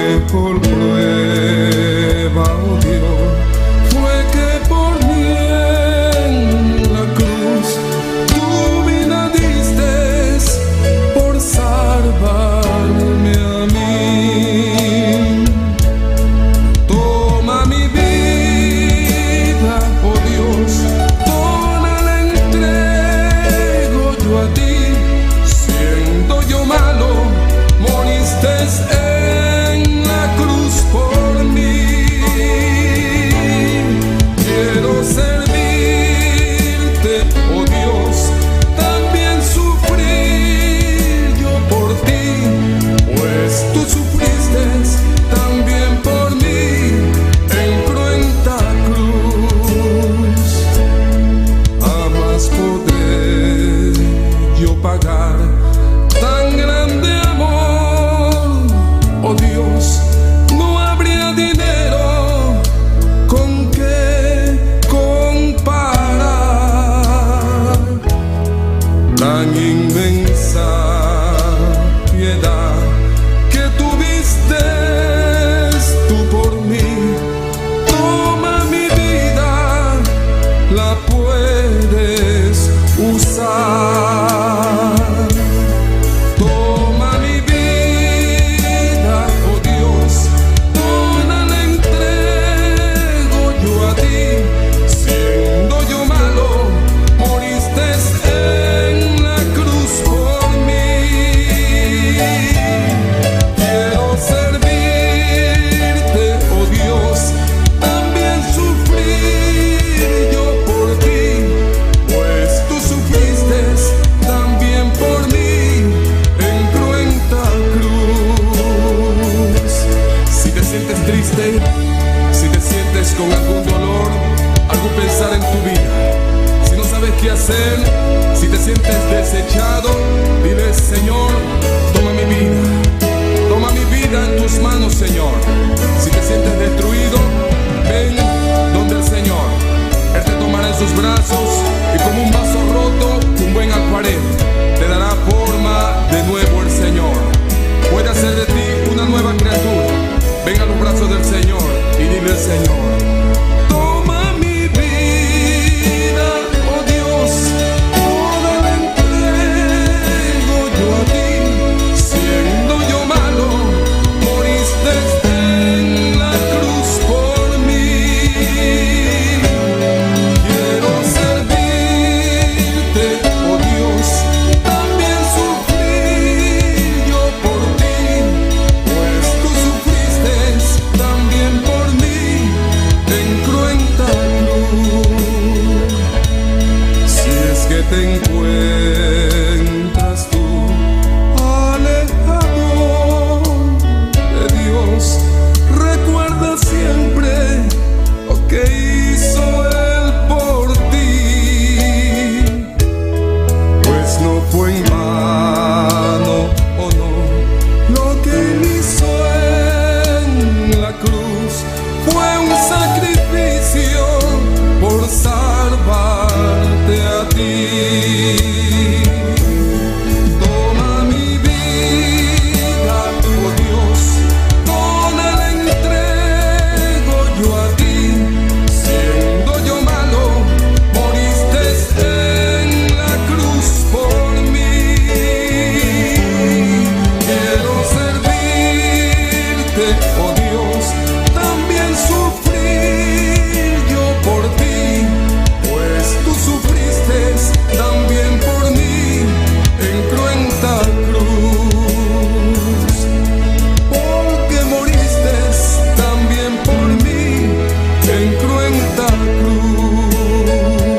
mejor prueba, oh Dios, fue que por mí en la cruz tu vida diste por salvarme a mí. Toma mi vida, oh Dios, toda la entrego yo a ti. Siendo yo malo, moriste en la cruz por mí. Quiero servirte, oh Dios, también sufrir yo por ti, pues tú sufriste también por mí en cruenta cruz. Jamás podré yo pagar tan grande amor, oh Dios, no habría dinero con que comparar tan inmensa piedad que tuviste tú por mí. Toma mi vida, la puedes usar. Toma mi vida, oh Dios, toda la entrego yo a ti. Siendo yo malo, moriste en la cruz por mí. Quiero servirte, oh Dios, también sufrir yo por ti, pues tú sufriste también por mí en cruenta cruz. Si te sientes triste, si te sientes con algún dolor, algún pesar en tu vida, si no sabes qué hacer, si te sientes desechado, dile: Señor, toma mi vida. Toma mi vida en tus manos, Señor. Si te sientes destruido, ven donde el Señor. Él te tomará en sus brazos y, como un vaso roto, un buen alfarero, te dará forma de nuevo el Señor. Puede hacer de ti una nueva criatura. Ven a los brazos del Señor y dile al Señor: Toma mi vida, oh Dios, toda la entrego yo a ti. Siendo yo malo, moriste en la cruz por mí. Quiero servirte, oh Dios, también sufrir yo por ti, pues tú sufriste también por mí en cruenta cruz. Si es que te encuentras tú alejado de Dios, recuerda siempre lo que hizo Él por ti, pues no fue en vano, oh no, lo que Él hizo en la cruz fue un sacrificio por salvarte a ti. Toma mi vida, oh Dios, toda la entrego yo a ti. Siendo yo malo, moriste en la cruz por mí. Quiero servirte, oh Dios, también sufrir yo por ti, pues tú sufriste también por mí en cruenta cruz. Porque moriste también por mí en cruenta cruz.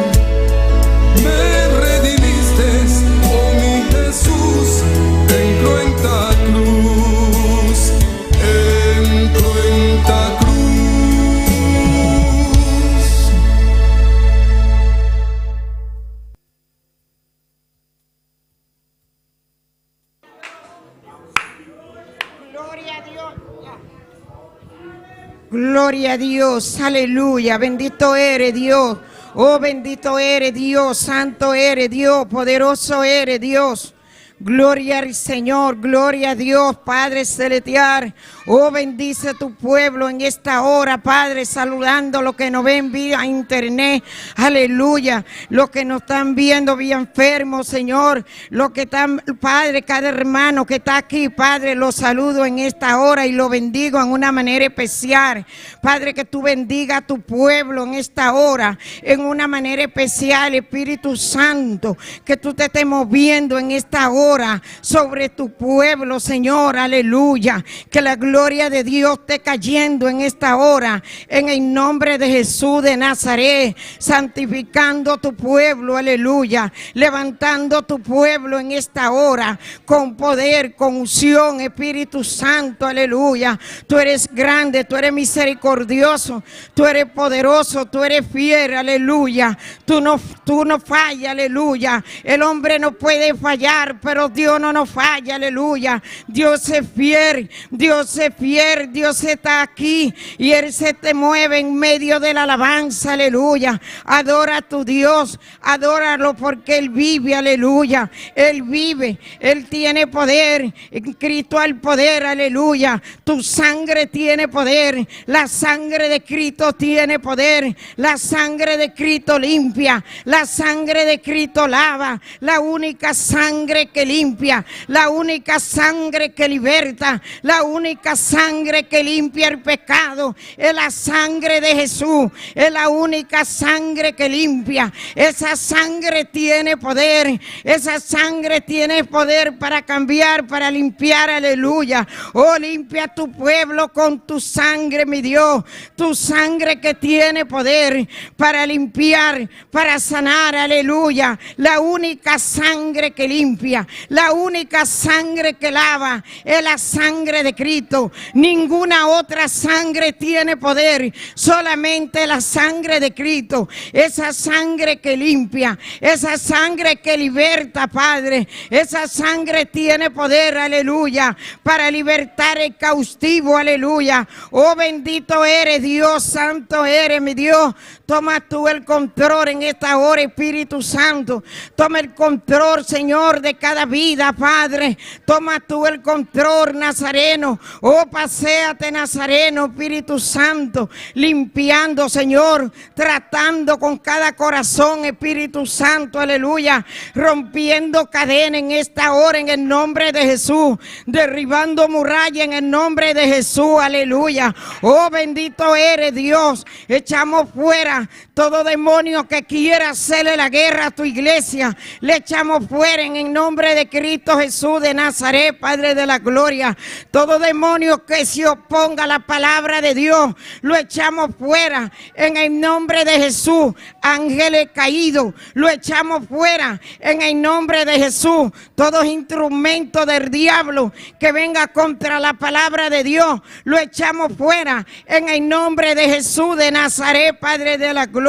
Me redimiste, oh mi Jesús, en cruenta cruz, en cruenta cruz. Gloria a Dios. Gloria a Dios, aleluya. Bendito eres Dios. Oh, bendito eres Dios, santo eres Dios, poderoso eres Dios. Gloria al Señor, gloria a Dios, Padre Celestial. Oh, bendice a tu pueblo en esta hora, Padre, saludando a los que nos ven vía internet. Aleluya. Los que nos están viendo vía enfermos, Señor. Los que están, Padre, cada hermano que está aquí, Padre, los saludo en esta hora y lo bendigo en una manera especial. Padre, que tú bendiga a tu pueblo en esta hora, en una manera especial, Espíritu Santo, que tú te estés moviendo en esta hora sobre tu pueblo, Señor, aleluya. Que la gloria de Dios esté cayendo en esta hora, en el nombre de Jesús de Nazaret, santificando tu pueblo, aleluya, levantando tu pueblo en esta hora, con poder, con unción, Espíritu Santo, aleluya. Tú eres grande, tú eres misericordioso, tú eres poderoso, tú eres fiel, aleluya. Tú no fallas, aleluya. El hombre no puede fallar, pero Dios no nos falla, aleluya. Dios es fiel, Dios es fiel, Dios está aquí y Él se te mueve en medio de la alabanza, aleluya. Adora a tu Dios, adóralo porque Él vive, aleluya. Él vive, Él tiene poder, en Cristo al poder, aleluya. Tu sangre tiene poder, la sangre de Cristo tiene poder, la sangre de Cristo limpia, la sangre de Cristo lava, la única sangre que limpia, la única sangre que liberta, la única sangre que limpia el pecado, es la sangre de Jesús, es la única sangre que limpia. Esa sangre tiene poder, esa sangre tiene poder para cambiar, para limpiar, aleluya. Oh, limpia tu pueblo con tu sangre, mi Dios, tu sangre que tiene poder para limpiar, para sanar, aleluya. La única sangre que limpia, la única sangre que lava es la sangre de Cristo. Ninguna otra sangre tiene poder, solamente la sangre de Cristo. Esa sangre que limpia, esa sangre que liberta, Padre. Esa sangre tiene poder, aleluya, para libertar el cautivo, aleluya. Oh, bendito eres Dios, santo eres mi Dios. Toma tú el control en esta hora, Espíritu Santo. Toma el control, Señor, de cada vida, Padre. Toma tú el control, Nazareno. Oh, paséate, Nazareno, Espíritu Santo. Limpiando, Señor. Tratando con cada corazón, Espíritu Santo, aleluya. Rompiendo cadena en esta hora, en el nombre de Jesús. Derribando muralla en el nombre de Jesús, aleluya. Oh, bendito eres Dios. Echamos fuera todo demonio que quiera hacerle la guerra a tu iglesia. Le echamos fuera en el nombre de Cristo Jesús de Nazaret, Padre de la gloria. Todo demonio que se oponga a la palabra de Dios, lo echamos fuera en el nombre de Jesús. Ángeles caídos, lo echamos fuera en el nombre de Jesús. Todos instrumentos del diablo que venga contra la palabra de Dios, lo echamos fuera en el nombre de Jesús de Nazaret, Padre de la gloria.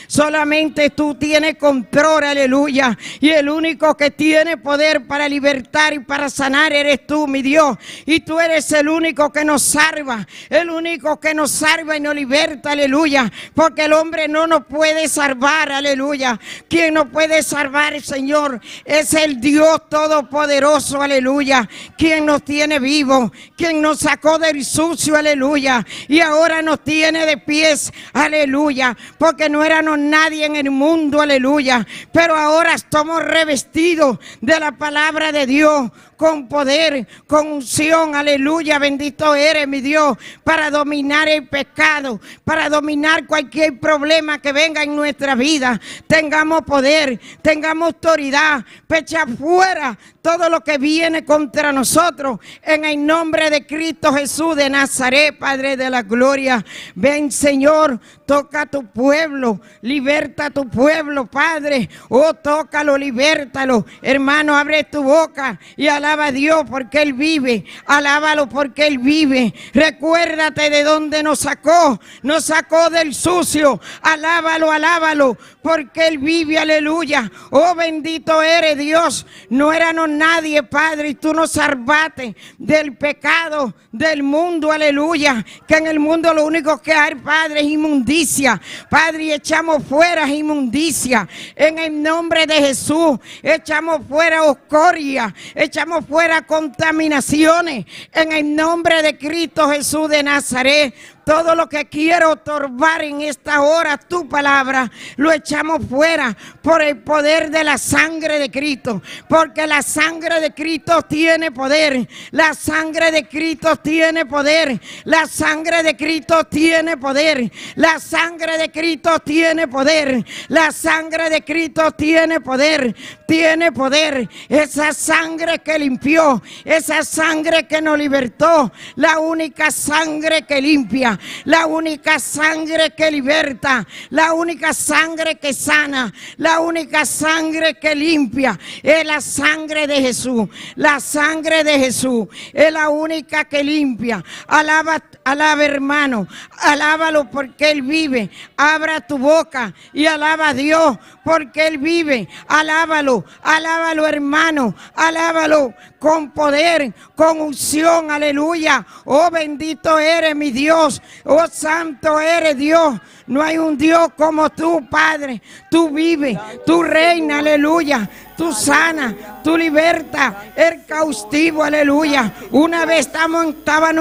Solamente tú tienes control, aleluya. Y el único que tiene poder para libertar y para sanar eres tú, mi Dios. Y tú eres el único que nos salva, el único que nos salva y nos liberta, aleluya. Porque el hombre no nos puede salvar, aleluya. Quien nos puede salvar, Señor, es el Dios Todopoderoso, aleluya. Quien nos tiene vivo, quien nos sacó del sucio, aleluya. Y ahora nos tiene de pies, aleluya. Porque no éramos nadie en el mundo, aleluya. Pero ahora estamos revestidos de la palabra de Dios con poder, con unción, aleluya, bendito eres mi Dios, para dominar el pecado, para dominar cualquier problema que venga en nuestra vida. Tengamos poder, tengamos autoridad, echa fuera todo lo que viene contra nosotros, en el nombre de Cristo Jesús de Nazaret, Padre de la gloria. Ven, Señor, toca a tu pueblo, liberta a tu pueblo, Padre. Oh, tócalo, libértalo. Hermano, abre tu boca y alaba a Dios porque Él vive. Alábalo porque Él vive. Recuérdate de dónde nos sacó. Nos sacó del sucio. Alábalo, alábalo, porque Él vive, aleluya. Oh, bendito eres Dios. No éramos éramos nadie, Padre, y tú nos salvaste del pecado del mundo, aleluya. Que en el mundo lo único que hay, Padre, es inmundicia. Padre, y echamos fuera inmundicia. En el nombre de Jesús, echamos fuera oscoria, echamos fuera contaminaciones. En el nombre de Cristo Jesús de Nazaret. Todo lo que quiero otorgar en esta hora, tu palabra, lo echamos fuera por el poder de la sangre de Cristo. Porque la sangre de Cristo tiene poder. La sangre de Cristo tiene poder. La sangre de Cristo tiene poder. La sangre de Cristo tiene poder. La sangre de Cristo tiene poder. Tiene poder. Esa sangre que limpió. Esa sangre que nos libertó. La única sangre que limpia. La única sangre que liberta, la única sangre que sana, la única sangre que limpia es la sangre de Jesús. La sangre de Jesús es la única que limpia. Alaba, alaba hermano, alábalo porque Él vive. Abra tu boca y alaba a Dios porque Él vive. Alábalo, alábalo hermano, alábalo con poder, con unción, aleluya. Oh bendito eres mi Dios, oh santo eres Dios. No hay un Dios como tú, Padre. Tú vives, tú reinas, aleluya. Tú sana, tú liberta el cautivo, aleluya. Una vez estábamos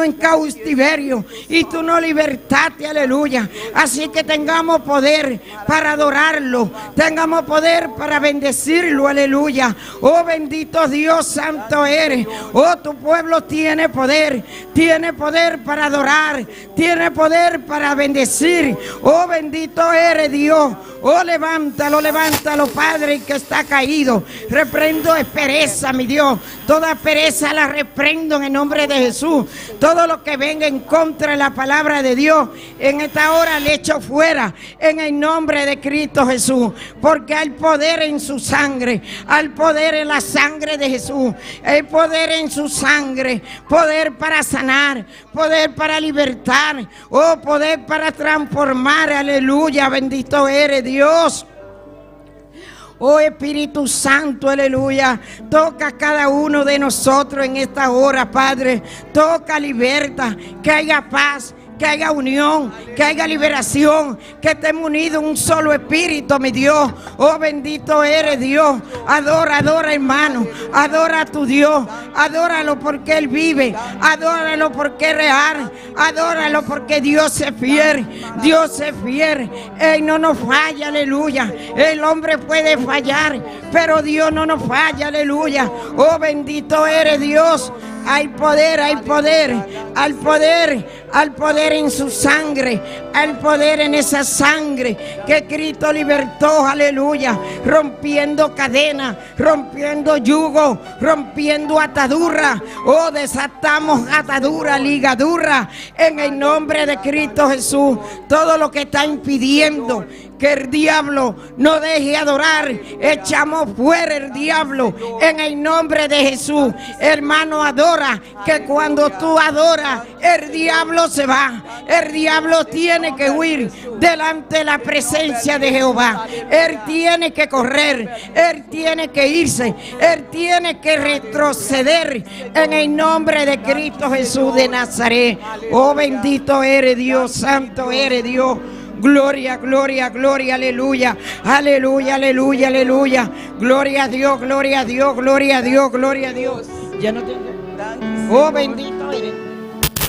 en cautiverio y tú nos libertaste, aleluya. Así que tengamos poder para adorarlo, tengamos poder para bendecirlo, aleluya. Oh bendito Dios santo eres. Oh, tu pueblo tiene poder, tiene poder para adorar, tiene poder para bendecir. Oh bendito eres Dios. Oh, levántalo, levántalo, Padre, que está caído. Reprendo pereza, mi Dios. Toda pereza la reprendo en el nombre de Jesús. Todo lo que venga en contra de la palabra de Dios, en esta hora le echo fuera, en el nombre de Cristo Jesús. Porque hay poder en su sangre, hay poder en la sangre de Jesús, hay poder en su sangre, poder para sanar, poder para libertar, oh, poder para transformar. Aleluya, bendito eres Dios. Oh Espíritu Santo, aleluya. Toca a cada uno de nosotros en esta hora, Padre. Toca libertad, que haya paz, que haya unión, que haya liberación, que estemos unidos en un solo espíritu, mi Dios. Oh bendito eres Dios. Adora, adora hermano. Adora a tu Dios. Adóralo porque Él vive. Adóralo porque es real. Adóralo porque Dios es fiel. Dios es fiel. Él no nos falla, aleluya. El hombre puede fallar, pero Dios no nos falla, aleluya. Oh bendito eres Dios. Hay poder, hay poder, al poder, al poder en su sangre, al poder en esa sangre que Cristo libertó, aleluya, rompiendo cadenas, rompiendo yugo, rompiendo atadura. Oh, desatamos atadura, ligadura, en el nombre de Cristo Jesús. Todo lo que está impidiendo que el diablo no deje adorar, echamos fuera el diablo en el nombre de Jesús. Hermano, adora, que cuando tú adoras, el diablo se va. El diablo tiene que huir delante de la presencia de Jehová. Él tiene que correr, él tiene que irse, él tiene que retroceder en el nombre de Cristo Jesús de Nazaret. Oh, bendito eres Dios, santo eres Dios. Gloria, gloria, gloria, aleluya, aleluya, aleluya, aleluya. Gloria a Dios, gloria a Dios, gloria a Dios, gloria a Dios. Ya no tengo. Oh, bendito eres.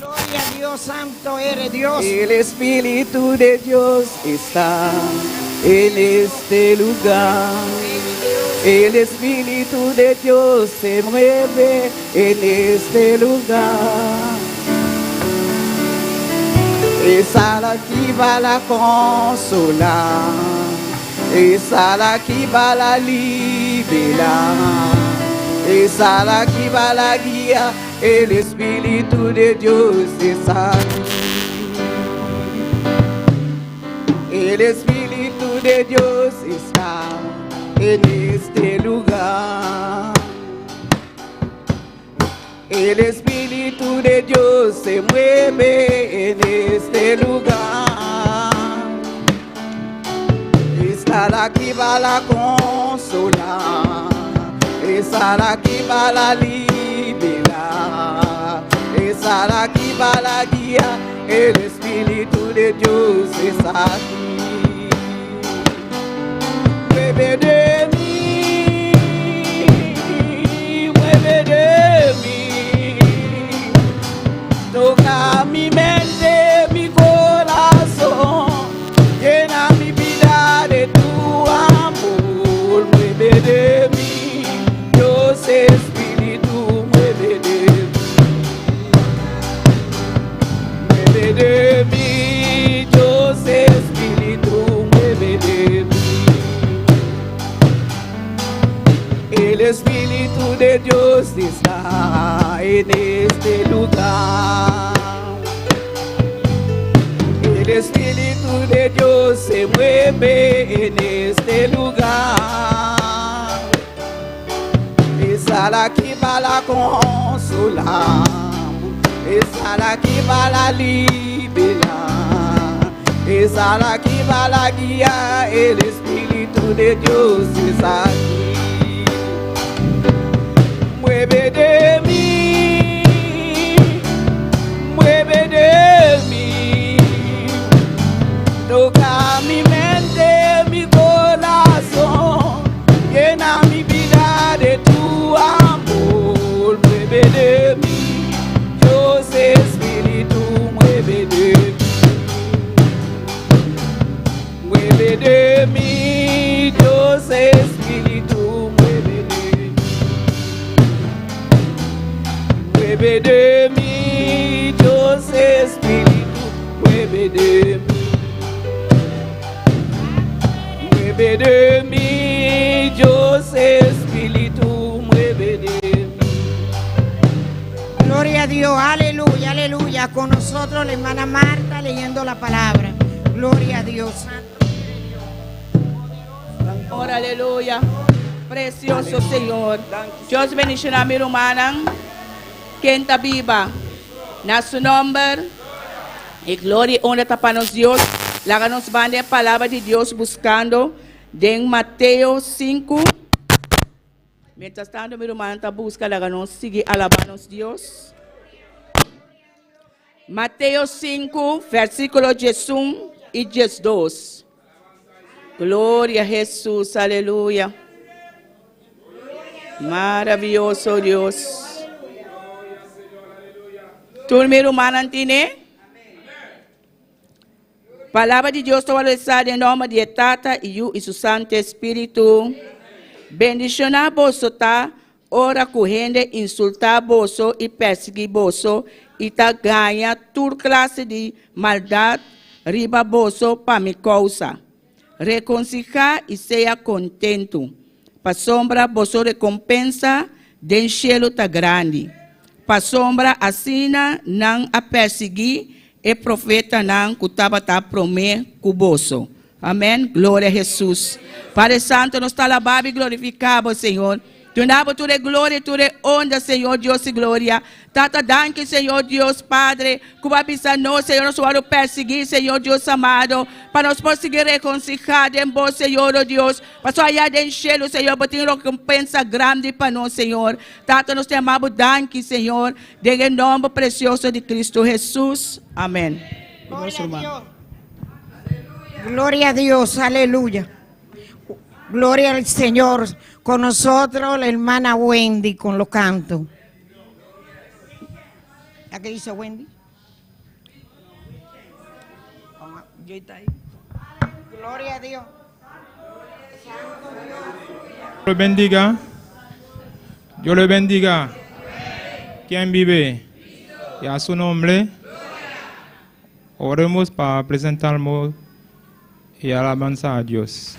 Gloria a Dios, santo eres Dios. El Espíritu de Dios está en este lugar. El Espíritu de Dios se mueve en este lugar. Está aquí para consolar, está aquí para liberar, está aquí para guiar. El Espíritu de Dios está aquí. El Espíritu de Dios está en este lugar. El Espíritu de Dios se mueve en este lugar. Está aquí para consolar. Es aquí va la liberar, es aquí va la guía, el Espíritu de Dios está aquí. Mueve de mí, mueve de mí, toca mi mente, mi corazón, llena mi vida de tu amor, mueve de mí, Dios Espíritu, mueve de mí. Mueve de mí, Dios Espíritu, mueve de mí. El Espíritu de Dios está en este lugar. El Espíritu de Dios se mueve en este lugar. Está aquí para consolar, está aquí para liberar, está aquí para guiar. El Espíritu de Dios está aquí. Mueve de mí, mueve de mí, toca mi mente, mi corazón, llena mi vida de tu amor, mueve de mí, Dios Espíritu, mueve de mí, mueve de mí, Dios Espíritu, mueve de mí. Mueve de mí, Dios Espíritu, mueve de mí. Mueve de mí, Dios Espíritu, mueve de mí. Gloria a Dios, aleluya, aleluya. Con nosotros la hermana Marta leyendo la palabra. Gloria a Dios. Santo Ora, aleluya. Precioso Señor. Dios bendiciona mi rumannan. Ken ta biba. Na su nomber. Y gloria y honra ta pa nos Dios. Laga nos ban den palabra di Dios buscando den Mateo 5. Mientras tanto mi rumannan ta busca laga nos sigui alaba nos Dios. Mateo 5 versiculo 11 y 12. Gloria a Jesús, aleluya. Maravilloso Dios. Tur mi rumannan tine? Palabra di Dios ta wòrdu lesá den nòmber di e Tata i Yu i su Santu Espíritu. Bendishoná boso ta ora ku hende insultá boso i persiguí boso i ta gaña tur klase di maldat riba boso pa mi kousa. Rekonsihá i sea kontentu, pasobra boso rekompensa den shelu ta grandi. Pasobra asina nan a persiguí e profetanan ku tabata promé ku boso. Amèn. Gloria a Hesus. Padre Santo, nos ta alabá bo i glorifiká bo, Señor. Duna bo tur e gloria i tur e honra, Señor Dios di gloria. Tata, danki, Señor Dios Padre, ku bo a bisa nos, Señor, nos wòrdu persiguí, Señor Dios amado, pa nos por sigui rekonsihá den bo, Señor, o Dios. Pasobra ayá den shelu, Señor, bo tin rekompensa grandi pa nos, Señor. Tata, nos ta yama bo danki, Señor, den e nòmber presioso di Cristo Hesus. Amèn. Gloria a Dios. Gloria a Dios, aleluya. Gloria al Señor. Con nosotros la hermana Wendy con los cantos. ¿A qué dice Wendy? Gloria a Dios. Dios le bendiga. Dios le bendiga. ¿Quién vive? Y a su nombre. Oremos para presentarnos y alabanza a Dios.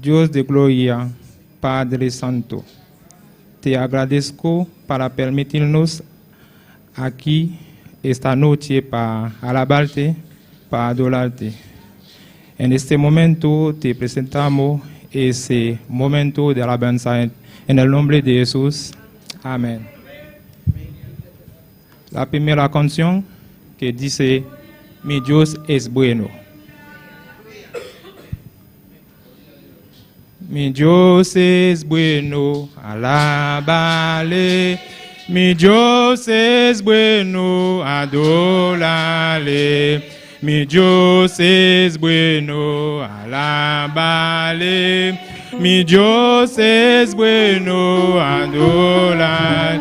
Dios de gloria, Padre Santo, te agradezco para permitirnos aquí esta noche para alabarte, para adorarte. En este momento te presentamos ese momento de alabanza en el nombre de Jesús. Amén. La primera canción que dice, Mi Dios es bueno. Mi Dios es bueno, alábale. Mi Dios es bueno, adórale. Mi Dios es bueno, alábale. Mi Dios es bueno, adórale.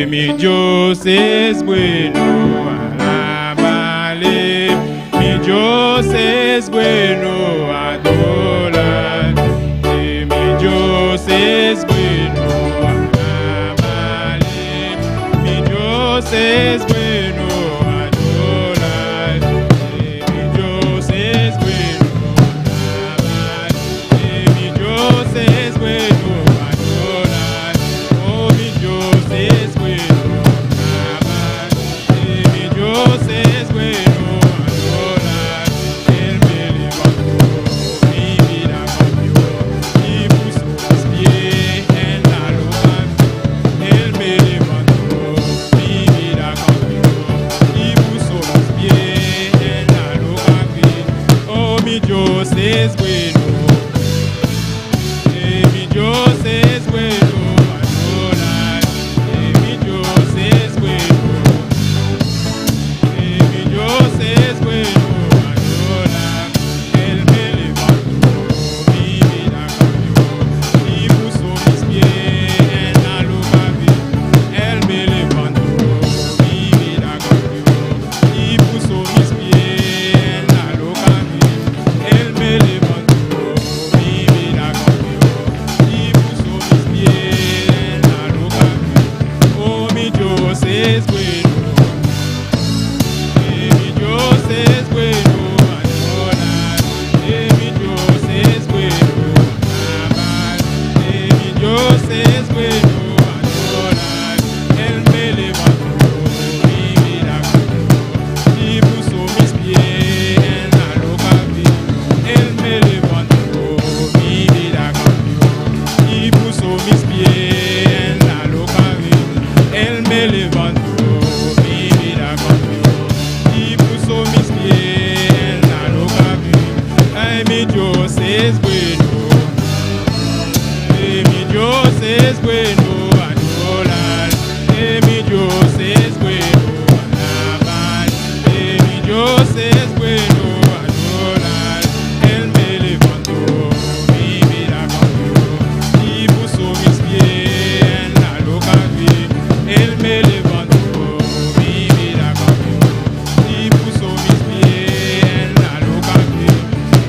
Mi Dios es bueno, alábale. Mi Dios es bueno, adórale. Mi Dios es bueno, alábale. Mi Dios es bueno, adórale. Mi Dios es bueno, alábale. Mi Dios es bueno, adórale. Oh, mi Dios es bueno, alábale. Mi Dios es bueno, adórale. Él me levantó, mi vida cambió y puso mis pies en la roca. Él me levantó, mi vida cambió y puso mis pies en la roca. Oh, mi Dios es bueno. Mi Dios es bueno, adorar. Mi Dios es bueno. Mi Dios es bueno, adorar. Él me levantó, mi vida cambió y puso mis pies en la roca. Él me levantó, mi vida cambió y puso mis pies en la roca. Él me levantó, mi vida cambió y puso mis pies en la roca. Oh, mi Dios es bueno. Mi Dios es bueno, adorar. Mi Dios es bueno, alabar. Mi Dios es bueno, adorar. Él me levantó, mi vida cambió y puso mis pies en la roca. Él me levantó, mi vida cambió y puso mis pies en la roca. Él me levantó, mi vida cambió y puso mis pies en la roca. Ay, mi Dios es bueno. Mi Dios es bueno, adorar. Mi Dios es bueno, alabar. Mi Dios es bueno, adorar. Él me levantó, mi vida cambió y puso mis pies en la roca. Él me levantó, mi vida cambió y puso mis pies en la roca.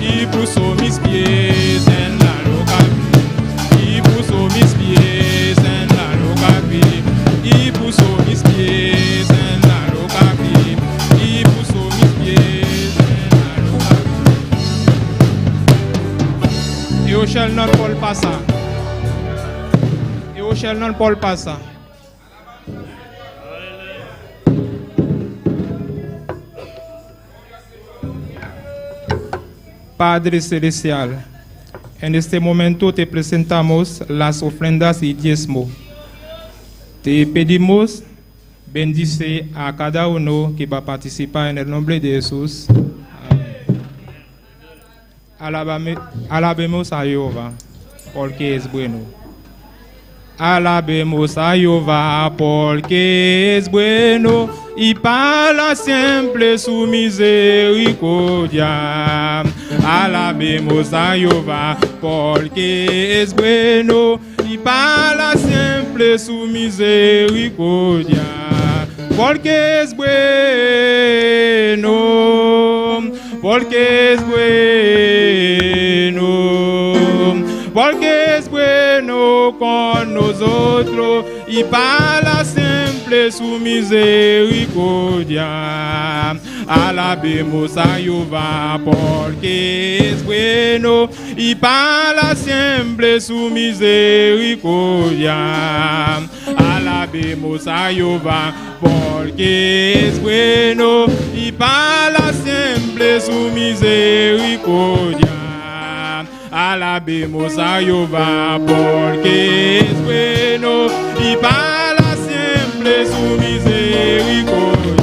Y puso mis pies en la roca. Y puso mis pies en la roca. Y puso mis pies en la roca. Y puso mis pies en la roca. E shall not fall pasa. E shall not fall pasa. Padre Celestial, en este momento te presentamos las ofrendas y diezmo. Te pedimos, bendice a cada uno que va a participar en el nombre de Jesús. Amén. Alabemos a Jehová, porque es bueno. Alabemos a Jehová porque es bueno y para siempre su misericordia. Alabemos a Jehová porque es bueno y para siempre su misericordia. Porque es bueno, porque es bueno, porque es bueno con nosotros y para siempre su misericordia. Alabemos a Jehová porque es bueno y para siempre su misericordia. Alabemos a Jehová porque es bueno y para siempre su misericordia. Alabemos a Jehová porque es bueno y para siempre su misericordia.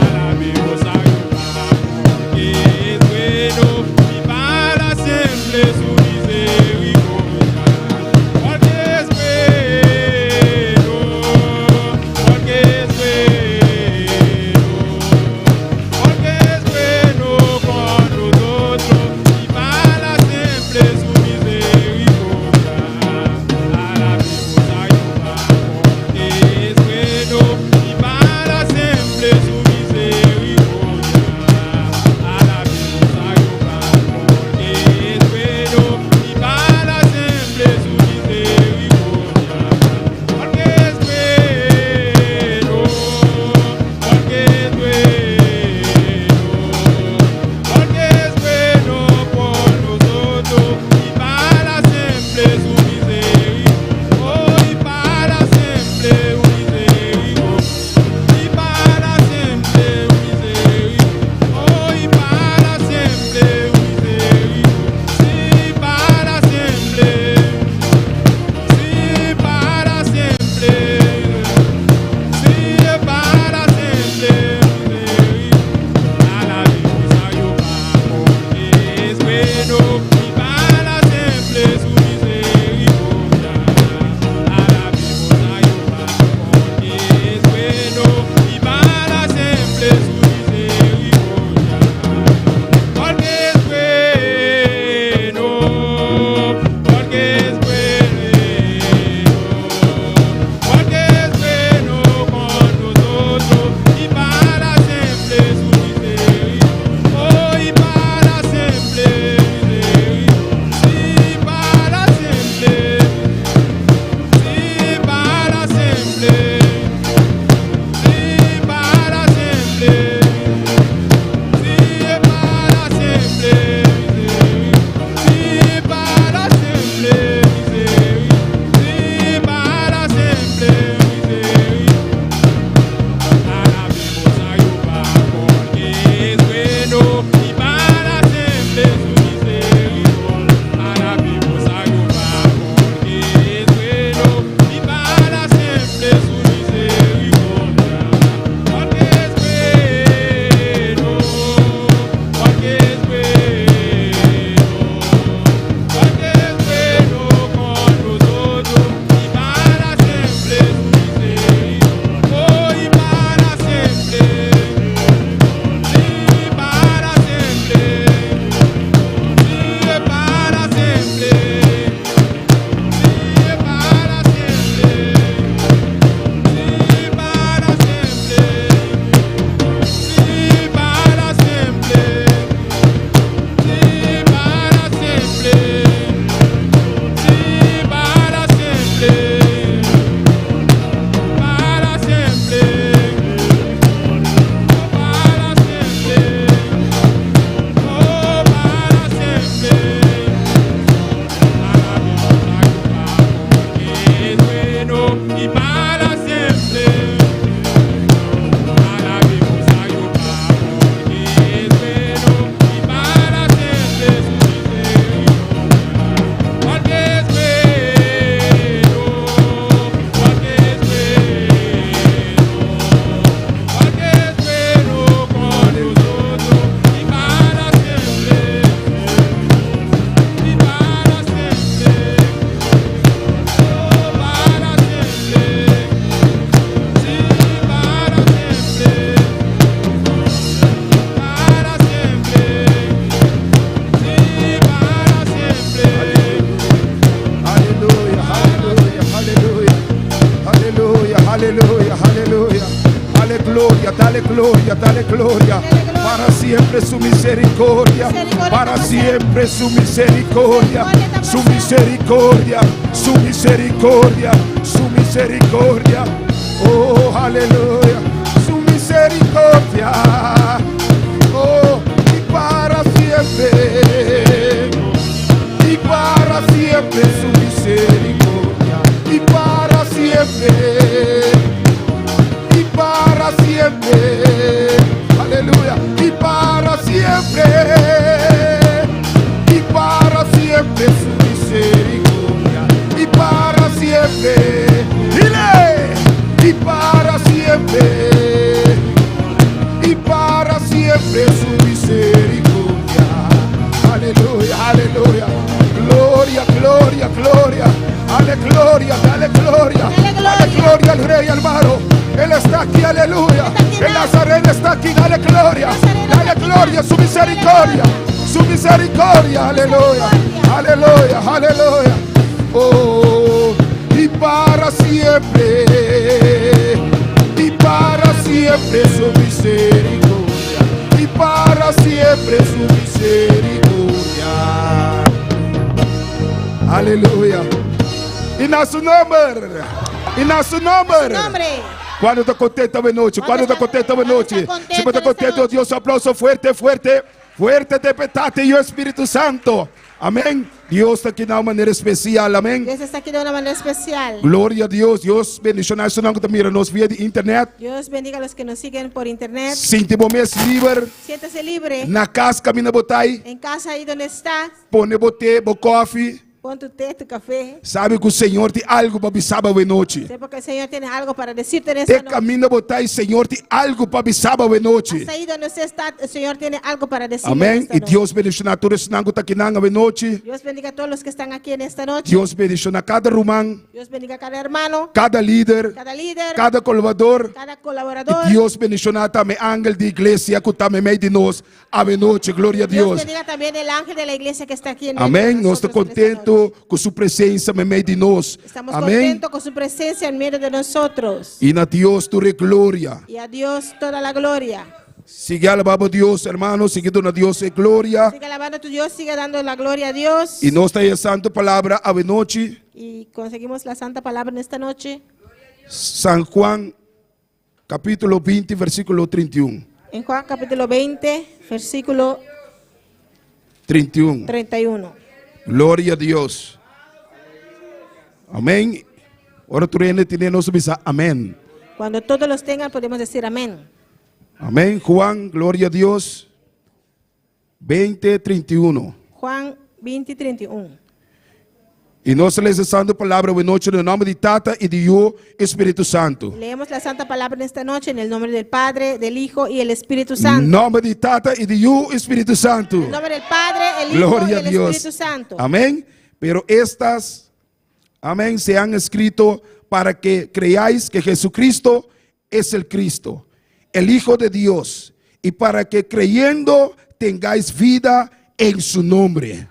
Alabemos a Jehová porque es bueno y para siempre su misericordia. gloria, dale gloria. Para siempre su misericordia. Para siempre su misericordia. Su misericordia, su misericordia, su misericordia. Oh, aleluya. Su misericordia. Oh, y para siempre. Y para siempre su misericordia. Y para siempre. Y para siempre. Aleluya. Y para siempre. Y para siempre su misericordia. Y para siempre. Dile. Y para siempre. Y para siempre su misericordia. Aleluya, aleluya. Gloria, gloria, gloria. Dale gloria, dale gloria. Dale gloria al Rey, hermano. Él está aquí, aleluya. El Nazareno está aquí, dale gloria. Dale gloria, su misericordia. Su misericordia, aleluya. Aleluya, aleluya. Oh, y para siempre. Y para siempre su misericordia. Y para siempre su misericordia. Aleluya. Y na su nomber. Y na su nomber. Nomber. Kuantu ta kontentu awe nochi? Kuantu ta kontentu awe nochi? Si bo ta kontentu, Dios, aplauso fuerte, fuerte, fuerte di Tata i Spiritu Santu. Amèn. Dios ta aki di un manera spesial. Amèn. Dios ta aki di un manera espesial. Gloria na Dios. Dios bendishoná esnan ku ta mira nos via di internet. Dios bendiga a los que nos siguen por internet. Sinti bo mes liber. Siéntase libre. Na kas kaminda bo ta. En casa ahí donde está. Pone bo te, bo koffie. Pon tu té, tu café. Sabe ku Señor tin algu pa bisa bo awe nochi. Sepa que el Señor tiene algo para decirte en esta Te noche. kaminda bo ta, Señor tin algu pa bisa bo awe nochi. Hasta ahí donde usted está, el Señor tiene algo para decirle en Amèn. esta I noche. Dios bendishoná tur esnan ku ta aki awe nochi. Dios bendiga a todos los que están aquí en esta noche. Dios bendishoná kada ruman, Dios bendiga a cada hermano, kada lider, cada líder, kada kolaboradó. cada I colaborador. Dios bendishoná tambe angel di iglesia ku ta meimei di nos. Awe nochi, gloria na Dios Dios. bendiga también el ángel de la iglesia que está aquí en medio de Amèn. Nos ta nosotros en esta noche. kontentu ku su presensia meimei di nos. Estamos Amèn. contentos con su presencia en medio de nosotros. I na Dios tur gloria. Y a Dios toda la gloria. Sigui alabá Dios, ruman. Sigui duna Dios gloria. Sigue alabando a tu Dios, sigue dando la gloria a Dios. I nos ta den Santu Palabra awe nochi. Y conseguimos la santa palabra en esta noche. San Juan, kapítulo 20, versíkulo 31. En Juan capítulo 20, versículo 31. 31. Gloria na Dios. Amèn. Ora tur hende tin, nos bisa amèn. Cuando todos los tengan, podemos decir amén. Amèn. Juan, gloria na Dios. 20, 31. Juan 20, 31. I nos ta lesa Santu Palabra awe nochi den nòmber di Tata i di Yu i Spiritu Santu. Leemos la santa palabra en esta noche en el nombre del Padre, del Hijo y el Espíritu Santo. Nòmber di Tata i di Yu i Spiritu Santu. En el nombre del Padre, el Hijo Gloria y a el Dios. Espíritu Santo. Amén. Pero estas, amén, se han escrito para que creáis que Jesucristo es el Cristo, el Hijo de Dios, y para que creyendo tengáis vida en su nombre.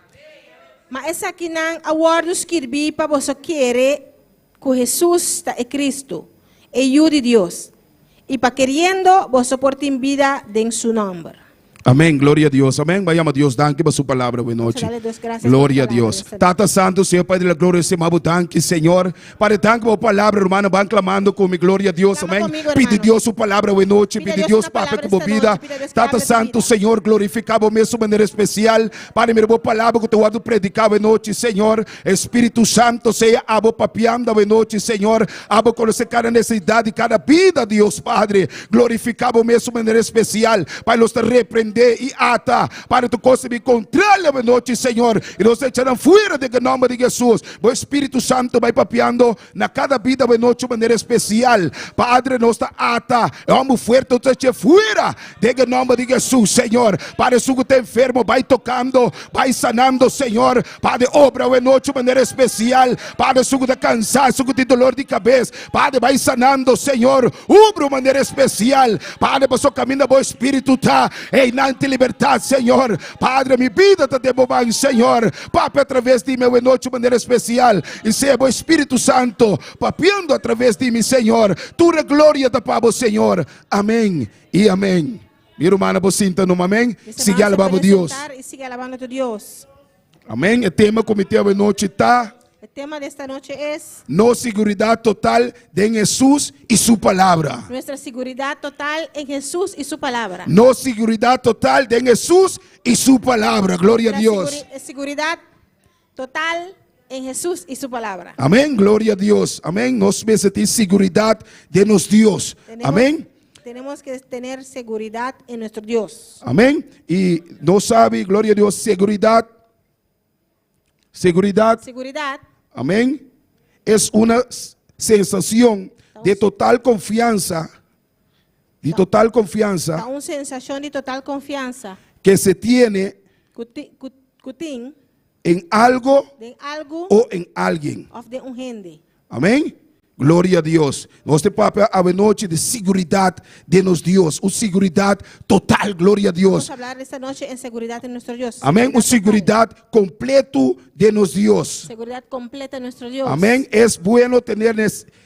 Ma esakinan a wòrdu skirbí pa boso kere ku Hesus ta e Kristu, e Yu di Dios. I pa keriendo boso por tin bida den su nòmber. Amèn. Gloria na Dios. Amèn. Vayamos a Dios. Danki pa su palabra. Buenas noches. Darle Dios gracias Gloria a por su palabra Dios. esta noche. Tata Santu, Señor Padre de la Gloria, Señor, danki, Señor. Padre, danki pa e palabra, ruman. Ban klamando ku mi. Gloria na Dios. Clama Amèn. conmigo, Pidi hermano. Dios su palabra. Buenas noches. Pide a Pidi Dios Dios, una Papia, palabra ku esta bida. noche. Pide a Dios que Tata hable tu Santu, vida. Señor, glorifiká bo mes di manera espesial. Padre, mira, palabra ku ta wòrdu prediká awe nochi, Señor. Spiritu Santu, sea abo papiando awe nochi, Señor. Abo konosé kada nesesidat di kada bida, Dios Padre. Glorifiká bo mes di manera espesial. Pa nos reprendé i ata. Para tur kos bin kontra awe nochi, Señor. I nos echa nan fuera den nòmber di Hesus. Bo Spiritu Santu bai papiando na kada bida awe nochi di manera espesial. Padre, nos ta ata. Hòmber fuerte, nos echa fuera den nòmber di Hesus, Señor. Padre, esun ku ta enfermo, bai tokando, bai sanando, Señor. Padre, obra awe nochi di manera espesial. Padre, esun ku ta kansá, esun ku tin doló di kabes. Padre, bai sanando, Señor. Obra di manera espesial. Padre, paso kaminda bo Spiritu ta. Ei, Nan tin libertat, Señor. Padre, mi bida ta den bo man, Señor. Papia atraves di mi awe nochi manera espesial i sea bo Espíritu Santo papiando atraves di mi, Señor. Tur e gloria ta pa bo, Señor. Amén i amén. Mi rumannan por sinta numa, amén. Sigui alaba bo Dios. Amén. E tema ku mi tin awe nochi ta. E tema di esta noche es. Nos siguridat total den Hesus i Su Palabra. Nuestra seguridad total en Jesús y su palabra. Nos siguridat total den Hesus i Su Palabra. Gloria a Dios. Seguridad total en Jesús y su palabra. Amén. Gloria a Dios. Amén. Nos mester tin siguridat den nos Dios. Amén. Tenemos que tener seguridad en nuestro Dios. Amén. I nos sabi, gloria a Dios, seguridad. Seguridad. Seguridad. Amén. Es una sensación de total confianza, de total confianza. Ta un sensacion di total confianza. Que se tiene. Cu tin. En algo. Den algo. O en alguien. Of den un hende. Amén. Gloria a Dios. Nos te papia awenochi di seguridad den nos Dios. Un seguridad total, gloria a Dios. Vamos a hablar esta noche en seguridad en nuestro Dios. Amén. Un seguridad completo den nos Dios. Seguridad completa en nuestro Dios. Amén. Es bueno tener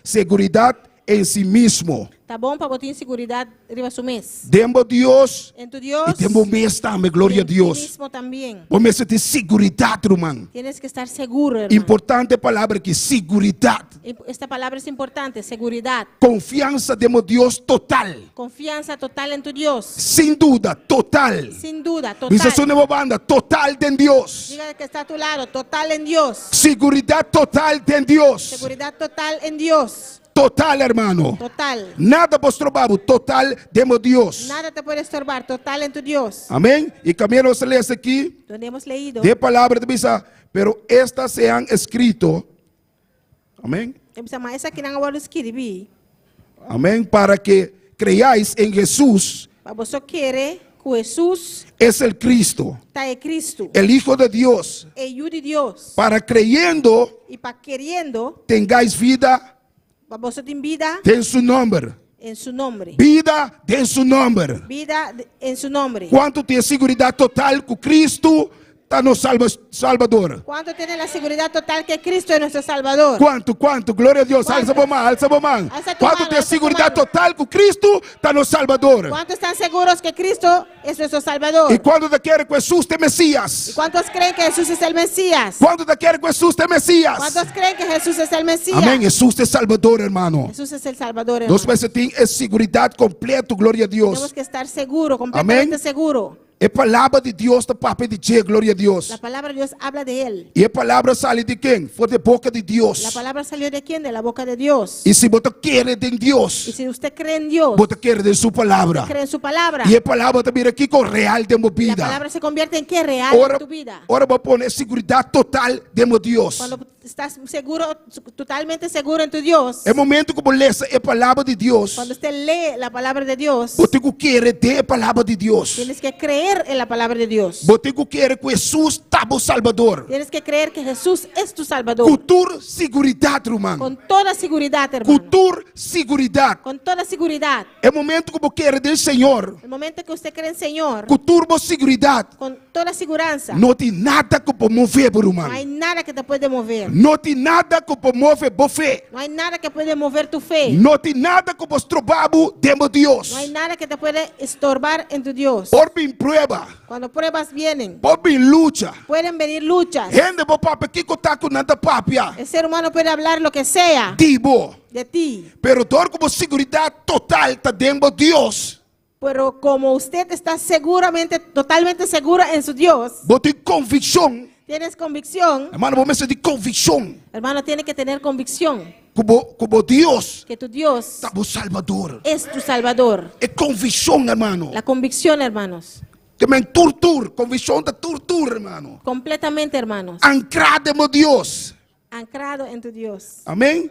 seguridad en sí mismo. Ta bon pa bo tin seguridad riba su mes. Den bo Dios. En tu Dios. I den bo mes tambe, gloria a Dios. En ti mismo tambien. Bo mester tin seguridad, ruman. Tienes que estar seguro, hermano. Importante e palabra aki, seguridad. Esta palabra es importante, seguridad. Confiansa den bo Dios total. Confiansa total en tu Dios. Sin duda, total. Sin duda, total. Bisa esun den bo banda, total den Dios. Diga el que está a tu lado, total en Dios. Seguridad total den Dios. Seguridad total en Dios. Total, hermano. Total. Nada por stroba bo, total den bo Dios. Nada te puede estorbar, total en tu Dios. Amén. Y camia nos a lesa aki. Donde hemos leído. De palabra ta bisa, pero estas se han escrito. Amén. Ta bisa, ma esakinan a wòrdu skiribí. Amén. Para que creáis en Jesús. Pa boso kere ku Hesus. Es el Cristo. Ta e Cristo. El Hijo de Dios. E Yu di Dios. Para creyendo. I pa keriendo. Tengáis vida. Pa boso tin bida. Den su nomber. En su nombre. Bida den su nomber. Bida en su nombre. Cuanto tin e seguridad total cu Cristo ta nos Salbador? Cuanto tiene la seguridad total que Cristo es nuestro Salvador? Cuanto, cuanto? Gloria a Dios. Alza bo man, alza bo man. Alza tu Cuanto mano, tin e alza tu seguridad mano. total cu Cristo ta nos Salbador? Cuanto están seguros que Cristo es nuestro Salvador? Y cuanto ta kere cu Jesús ta e Mesías? ¿Y cuántos creen que Jesús es el Mesías? Cuanto ta kere cu Jesús ta e Mesías? ¿Cuántos creen que Jesús es el Mesías? Amén. Jesús ta e Salbador, hermano. Jesús es el Salvador, hermano. Nos mester tin e seguridad completo, gloria a Dios. Tenemos que estar seguro, completamente Amén. seguro. E palabra di Dios ta papia di dje, gloria a Dios. La palabra de Dios habla de él. I e palabra sali di ken? For di e boka di Dios. La palabra salió de quién? De la boca de Dios. I si bo ta kere den Dios, Y si usted cree en Dios, bo ta kere den su palabra. cree en su palabra. I e palabra ta bira kiko? Real den bo La bida. palabra se convierte en qué? Real Ora, en tu vida. ora bo pone e siguridat total den bo Dios. Cuando estás seguro, totalmente seguro en tu Dios. E momento ku bo lesa e palabra di Dios, Cuando usted lee la palabra de Dios, bo tin ku kere den e palabra di Dios. tienes que creer en la palabra de Dios. Bo tin ku kere ku Hesus ta bo Salbador. Tienes que creer que Jesús es tu Salvador. Ku tur siguridat, ruman. Con toda seguridad, Ku hermano. tur siguridat. Con toda seguridad. E momento ku bo kere den Señor. El momento que usted cree en Señor. Ku tur bo siguridat. Con toda siguransa. No tin nada ku por move bo, ruman. No hay nada que te puede mover. No tin nada ku por move bo fe. No hay nada que puede mover tu fe. No tin nada ku por stroba bo den bo Dios. No hay nada que te puede estorbar en tu Dios. Por bin prueba. Cuando pruebas vienen. Por bin lucha. Pueden venir luchas. Hende por papia kiko ta ku nan ta papia. El ser humano puede hablar lo que sea. Di bo. De ti. Pero dor ku bo siguridat total ta den bo Dios. Pero como usted está seguramente, totalmente seguro en su Dios. Bo tin conviccion. Tienes convicción. Hermano, bo mester tin conviccion. Hermano, tiene que tener convicción. Cu bo, cu bo Dios. Que tu Dios. Ta bo Salvador. Es tu Salvador. E conviccion, hermano. La convicción, hermanos. Te men tur tur, conviccion ta tur tur, hermano. Completamente, hermanos. Ancra den bo Dios. Ancrado en tu Dios. Amén.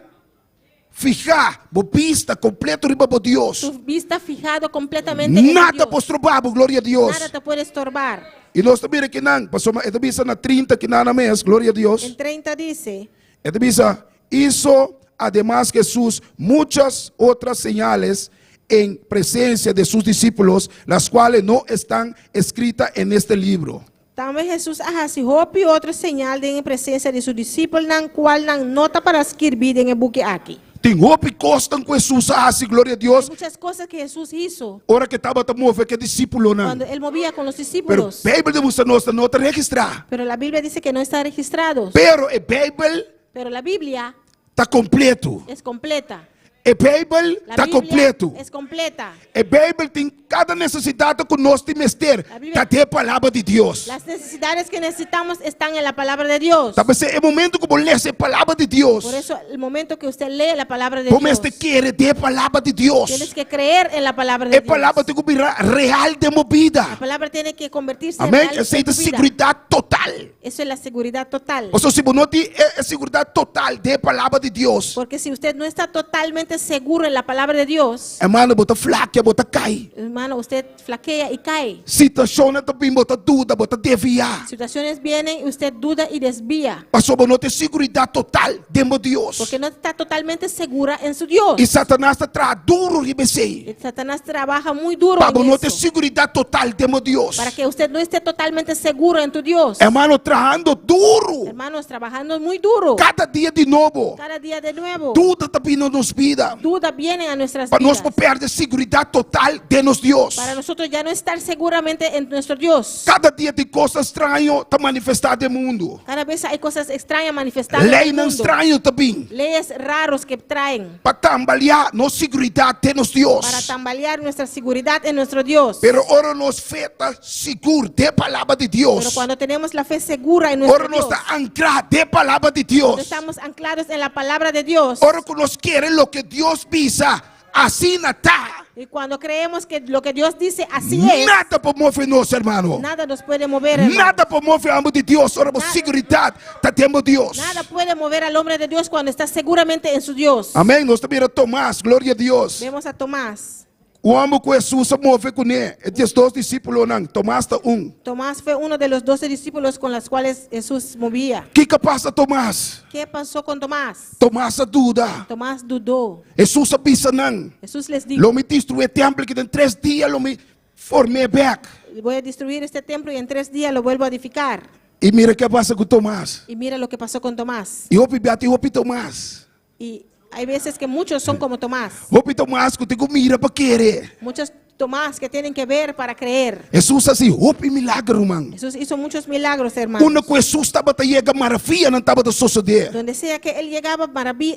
Fihá bo bista kompleto riba bo Dios. Tu bista fijado completamente en tu Nada Dios. por stroba bo, gloria a Dios. Nada te puede estorbar. I nos ta mira kinan, pasobra e ta bisa na trinta kinan na mes, gloria a Dios. En 30 dice. E ta bisa, Hizo ademas Jesús muchas otras señales. en presencia de sus discípulos, las cuales no están escritas en este libro. Tambe Hesus a hasi hopi otro señal den e presensia di su disipelnan, kualnan no ta pará skirbí den e buki aki. Tin hopi kosnan ku Hesus a hasi, gloria a Dios. Hay muchas cosas que Jesús hizo. Ora ku e tabata move ku e disípulonan. Cuando él movía con los Pero discípulos. Beibel ta mustra nos no ta registrá. Pero la Biblia dice que no está registrado. Pero e Beibel. Pero la Biblia. Ta kompleto. Es completa. E Beibel ta kompleto. Es completa. E Beibel tin kada nesesidat ku nos tin mester, ta den e Palabra di Dios. Las necesidades que necesitamos están en la palabra de Dios. Ta p'esei e momento ku bo lesa e Palabra di Dios. Por eso el momento que usted lee la palabra de Bo Dios. mester kere den e Palabra di Dios. Tienes que creer en la palabra de E Dios. Palabra tin ku bira real den bo bida. La palabra tiene que convertirse en Amén. real en Esei tu ta vida. siguridat total. Eso es la seguridad total. Pasobra si bo no tin e siguridat total den e Palabra di Dios. Porque si usted no está totalmente seguro en la palabra de Dios. Hermano, bo ta flakia, bo ta kai. Hermano, usted flaquea y cae. Situashonnan ta bin, bo ta duda, bo ta desviá. Situaciones vienen y usted duda y desvía. Pasobra bo no tin siguridat total den bo Dios. Porque no está totalmente segura en su Dios. I Satanas ta traha duru riba esei. Y Satanás trabaja muy duro Pa bo en no tin eso. siguridat total den bo Dios. Para que usted no esté totalmente seguro en tu Dios. Hermano, trahando duru. Hermanos, trabajando muy duro. Kada dia di nobo. Cada día de nuevo. Duda ta bini na nos bida. Duda vienen a nuestras Pa nos vidas. por pèrdè siguridat total den nos Dios. Para nosotros ya no estar seguramente en nuestro Dios. Kada dia tin kosnan straño ta manifestá den mundu. Cada vez hay cosas extrañas manifestando en el Leinan mundo. straño ta bin. Leyes raros que traen Pa tambaleá nos siguridat den nos Dios. para tambalear nuestra seguridad en nuestro Dios. Pero ora nos fe ta sigur den Palabra di Dios. Pero cuando tenemos la fe segura en nuestro Ora nos Dios, ta ankrá den Palabra di cuando Dios. estamos anclados en la palabra de Dios, Ora ku nos kere loke Dios bisa, asina ta. y cuando creemos que lo que Dios dice así es, Nada por move nos, hermano. nada nos puede mover, hermano. Nada por move hòmber di Dios. Ora bo Nada. siguridat ta den bo Dios. Nada puede mover al hombre de Dios cuando está seguramente en su Dios. Amèn. Nos ta mira Tomas, gloria a Dios. Vemos a Tomás. Un hòmber ku Hesus a move kuné, e diesdos disípulonan, Tomas ta un. Tomás fue uno de los doce discípulos con los cuales Jesús movía. Kiko a pasa Tomas? ¿Qué pasó con Tomás? Tomas a duda. Tomás dudó. Hesus a bisa nan, Jesús les dijo, Lo mi destruí e tèmpel aki den tres dia, lo mi form'é bèk. Voy a destruir este templo y en tres días lo vuelvo a edificar. I mira ke a pasa ku Tomas. Y mira lo que pasó con Tomás. I hopi bia tin hopi Tomas. Y hay veces que muchos son como Tomás. Hopi Tomas ku tin ku mira pa kere. Muchos Tomás que tienen que ver para creer. Hesus a hasi hopi milager, ruman. Jesús hizo muchos milagros, hermanos. Unda ku Hesus tabata yega, maravianan tabata sosodé. Donde sea que él llegaba,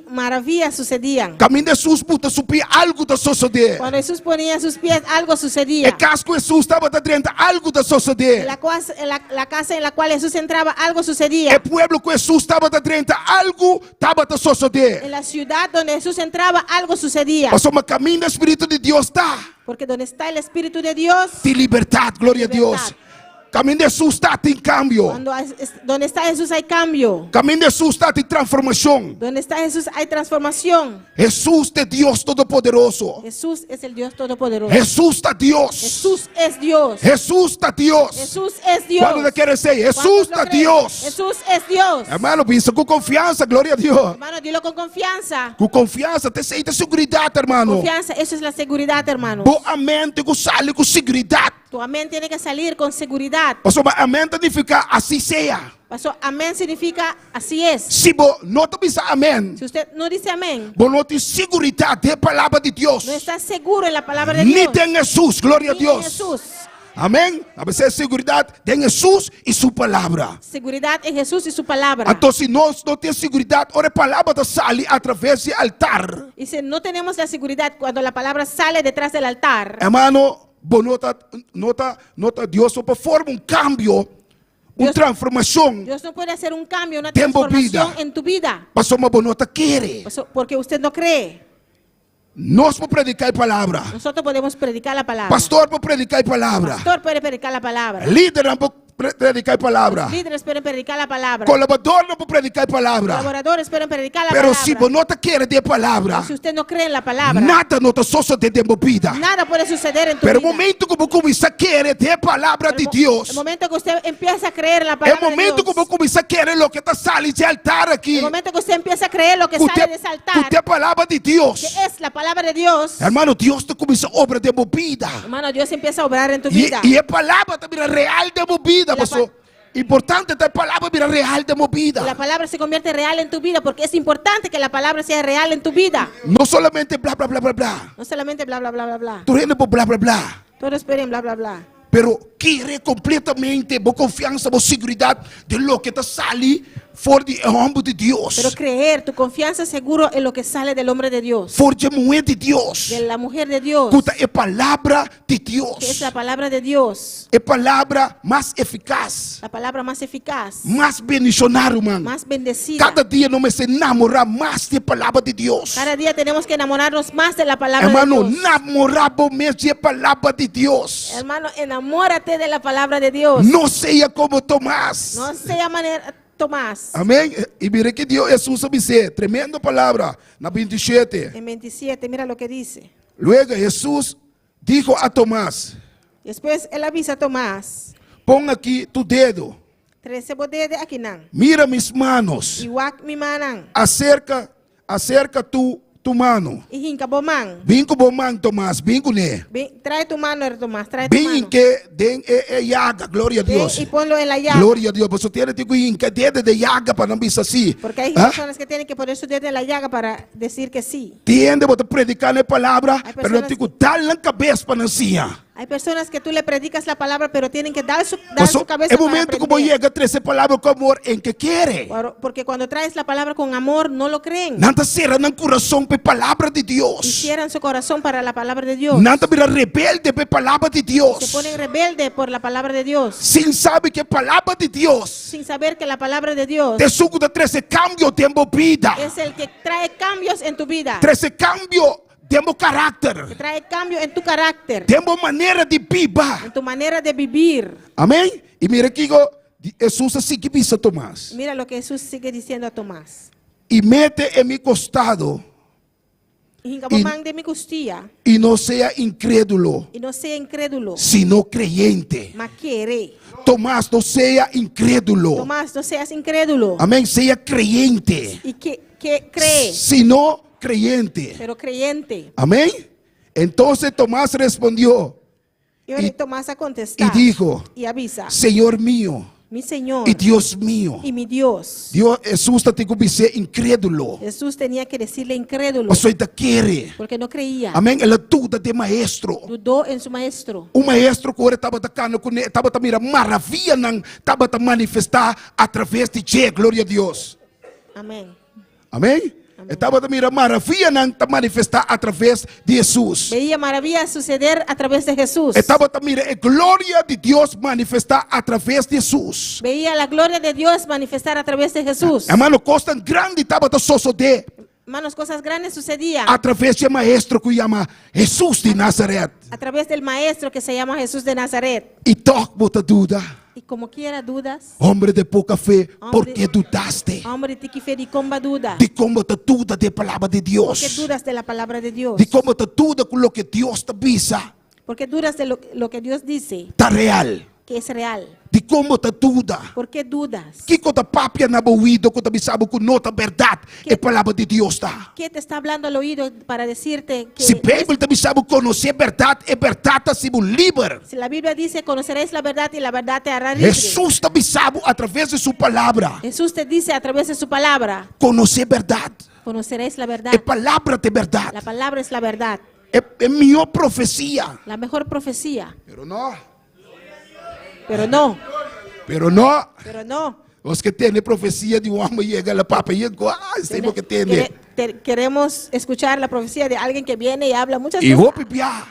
maravillas sucedían. Kaminda Hesus buta su pia, algu ta sosodé. Cuando Jesús ponía sus pies, algo sucedía. E kas ku Hesus tabata drenta, algu ta sosodé. La, la, la casa en la cual Jesús entraba, algo sucedía. E pueblo ku Hesus tabata drenta, algu tabata sosodé. En la ciudad donde Jesús entraba, algo sucedía. Pasobra kaminda e Spiritu di Dios ta. Porque donde está el Espíritu de Dios, Tin libertad, gloria a Dios. Kaminda Hesus ta, tin kambio. Cuando donde está Jesús hay cambio. Kaminda Hesus ta, tin transformashon. Donde está Jesús hay transformación. Hesus ta Dios Todopoderoso. Jesús es el Dios Todopoderoso. Hesus ta Dios. Jesús es Dios. Hesus ta Dios. Jesús es Dios. Kuantu ta kere esei? Hesus ¿Cuántos lo ta creen? Dios. Jesús es Dios. Hermano, bisa ku konfiansa, gloria a Dios. Hermano, dilo con confianza. Ku konfiansa, ta esei ta seguridat, hermano. Confianza, eso es la seguridad, hermano. Bo amèn tin ku sali ku seguridat. Tu amén tiene que salir con seguridad. Pasobra amèn ta nifiká así sea. Pasó, amén significa así es. Si bo no ta bisa amèn, Si usted no dice amén, bo no tin seguridat den e palabra di Dios. no está seguro en la palabra de Ni Dios. den Hesus, gloria a Ni en Dios. Jesús. Amèn. A besei seguridat den Hesus i su palabra. Seguridad en Jesús y su palabra. Anto si nos no tin seguridat ora e palabra ta sali atraves di altar. Y si no tenemos la seguridad cuando la palabra sale detrás del altar. Hermano, bo no ta, no ta, no ta, Dios no por forma un cambio, un Dios, transformacion. Dios no puede hacer un cambio, una Den bo transformación bida. en tu vida. Pasobra bo no ta kere. Paso, porque usted no cree. Nos por predica e palabra. Nosotros podemos predicar la palabra. Pastor por predica e palabra. Pastor puede predicar la palabra. Lidernan por. prediká e palabra. Los líderes pueden predicar la palabra. Kolaboradornan por prediká e palabra. Colaboradores pueden predicar la Pero palabra. si bo no ta kere den e palabra, Si usted no cree en la palabra, nada no ta sosodé den bo bida. nada puede suceder en tu Pero e vida. momento ku bo kuminsá kere den e palabra Pero di mo- Dios, El momento que usted empieza a creer en la e palabra de momento Dios, ku bo kuminsá kere loke ta sali dje altar aki, el momento que usted empieza a creer lo que ku sale de te, ese altar, ku ta e palabra di Dios, que es la palabra de Dios, hermano, Dios ta kuminsá obra den bo bida. hermano, Dios empieza a obrar en tu I, vida. i e palabra ta bira real den bo bida. La Paso, importante ta e palabra bira real den bo bida. La palabra se convierte real en tu vida porque es importante que la palabra sea real en tu vida. No solamente bla bla bla bla bla. No solamente bla, bla, bla, bla, bla. Tur hende por bla bla bla. Todos pueden bla, bla, bla. Pero kere kompletamente bo konfiansa, bo siguridat den loke ta sali for di e hòmber di Dios. Pero creer, tu confianza seguro en lo que sale del hombre de Dios. For dje muhé di Dios. De la mujer de Dios. Ku ta e palabra di Que es Dios. la palabra de Dios. E palabra mas efikas. La palabra más eficaz. Mas bendishoná, ruman. Más bendecida. Kada dia nos mester namorá mas di e palabra di Dios. Cada día tenemos que enamorarnos más de la palabra Hermano, de Dios. namorá bo mes di e palabra di Dios. Hermano, enamórate de la palabra de Dios. No sea komo Tomás. No sea manera Tomás. Amén. I mira ki Dios Hesus a bis'é. Tremendo palabra. Na bintishete. En 27, mira lo que dice. Luego Hesus dijo a Tomás. Después él avisa a Tomás. Pon aki tu dedo. Trese bo dede akinan. Mira mis manos. I wak mi mannan. Aserka, aserka tu tu mano. I hinka bo man. Bin ku bo man, Tomas, bin kuné. Bin, trae tu mano, Tomás, trae tu Bin mano. hink'é den e e yaga, gloria a Ven Dios. y ponlo en la llaga. Gloria a Dios. Pasobra tiene tin ku hinka dede den yaga pa nan bisa sí. Porque hay Ah? personas que tienen que poner su dedo en la llaga para decir que sí. Tin hende bo ta prediká nan e palabra, Hay pero nan personas tin ku dal nan kabes pa nan siña. Hay personas que tú le predicas la palabra, pero tienen que dar su, dar Paso, su cabeza e para momento ku bo aprender. yega trese palabra ku amor, en ke kere. Porque cuando traes la palabra con amor, no lo creen. Nan ta sera nan kurason pa e palabra di Y Dios. cierran su corazón para la palabra de Dios. Nan ta bira rebelde pa e palabra di Dios. Se ponen rebelde por la palabra de Dios. Sin sabi ku e palabra di Dios. Sin saber que la palabra de Dios. Ta esun ku ta trese kambio den bo bida. Es el que trae cambios en tu vida. Trese kambio den bo karakter. Que trae cambio en tu carácter. Den bo manera di biba. En tu manera de vivir. Amén. I mira kiko Hesus a sigui bisa Tomas. Mira lo que Jesús sigue diciendo a Tomás. I mete en mi kostado. I hinka bo man den mi kustia. I no sea inkrédulo. I no sea inkrédulo. Sino kreyente. Ma kere. Tomás, no sea inkrédulo. Tomás, no seas incrédulo. Amén. Sea kreyente. I ke, ke cree. Sino creyente. Pero creyente. Amén. Entonces Tomás respondió. Y ahora Y, Tomás a contestar. y dijo, Y avisa. Señor mío. Mi Señor. Y Dios mío. Y mi Dios. Dios, Jesús ta tin ku bis'é incrédulo. Jesús tenía que decirle incrédulo. Pasobra e ta kere. Porque no creía. Amén. El a duda den maestro. Dudó en su maestro. Un maestro ku ora tabata kana kuné, tabata mira maravianan tabata manifestá a traves di dje. Gloria a Dios. Amén. Amén. E tabata mira maravianan ta manifestá a traves di Hesus. Veía maravillas suceder a través de Jesús. E tabata mira e gloria di Dios manifestá a traves di Hesus. Veía la gloria de Dios manifestar a través de Jesús. Hermano, kosnan grandi tabata sosodé. Hermanos, cosas grandes sucedían. A traves di e maestro ku yama Hesus di Nazaret. A través del maestro que se llama Jesús de Nazaret. I tòg bo ta duda. Y como quiera dudas. Hombre de poca fe, por ke dudaste? Hombre de tiki fe, dikon b'a duda? Dikon bo ta duda di e palabra di Dios? Por ke dudas de la palabra de Dios? Dikon bo ta duda ku loke Dios ta bisa? Por ke dudas de lo, lo ke Dios dice? Ta real. Ke es real. Dikon bo ta duda? Por ke dudas? Kiko ta papia na bo oido ku ta bisa bo ku no ta bèrdat e palabra di Dios ta? Ke te sta hablando al oido para decirte ke Si Beibel ta bisa bo konosé bèrdat, e bèrdat ta hasi bo liber. Si la Biblia dice conoceréis la verdad y la verdad te hará libre. Hesus ta bisa bo atraves di su palabra. Jesús te dice a través de su palabra. Konosé bèrdat. Conoceréis la verdad. E palabra ta e bèrdat. La palabra es la verdad. E e mihó profesia. La mejor profecía. Pero no. Pero no. Pero no. Pero no. Nos ke tende profesia di un hòmber yega la papia yego, ah, esei bo ke tende. Queremos escuchar la profecía de alguien que viene y habla muchas I cosas. hopi bia.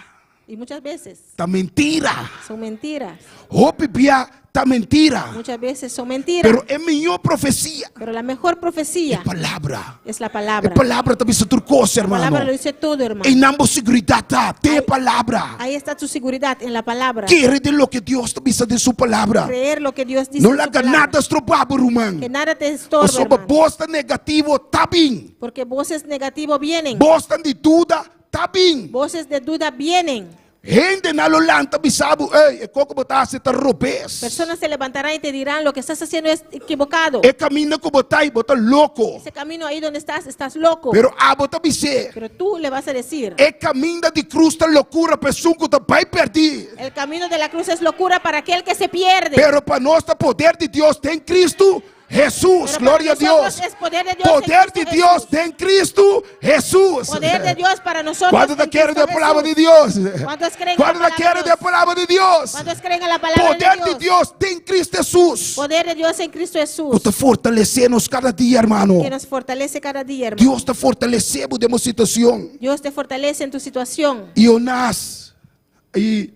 Y muchas veces ta mentira. son mentiras. Hopi bia ta mentira. Muchas veces son mentiras. Pero e mihó profesia Pero la mejor profecía e palabra. es la E palabra. palabra ta bisa tur kos, La palabra hermano. lo dice todo, hermano. Einan bo seguridat ta, den e palabra. Ahí está tu seguridad en la palabra. Kere den loke Dios ta bisa den su palabra. Creer lo que Dios dice. No en su laga palabra. nada stroba bo, ruman. Que nada te estorbe, Pasobra hermano. bosnan negativo ta bin. Porque voces negativas vienen. Bosnan di duda ta bin. Voces de duda vienen. Hendenan lo lanta bisa bo, ey, e kos ku bo ta hasi ta robes. Personas se levantarán y te dirán, lo que estás haciendo es equivocado. E kaminda ku bo ta ei, bo ta loko. Ese camino ahí donde estás, estás loco. Pero abo ta bis'é. Pero tú le vas a decir, E kaminda di krus ta lokura pa esun ku ta bai pèrdí. el camino de la cruz es locura para aquel que se pierde. Pero pa nos ta poder di Dios den Cristo Jesús. Pero para Gloria a nosotros Dios. es poder de Dios en Poder Cristo di Dios Jesús. den Cristo Jesús. Poder de Dios para nosotros. ¿Cuántos en quieren Cristo la palabra de Jesús? Dios? ¿Cuántos creen en la ¿Cuántos palabra quieren de la Dios? palabra de Dios? ¿Cuántos creen en la palabra Poder de de Dios? Dios den Cristo Jesús. Poder de Dios en Cristo Jesús. Ku ta fortalesé nos kada dia, hermano. Que nos fortalece cada día, hermano. Dios ta fortalesé bo den bo situashon. Dios te fortalece en tu situación. Jonás i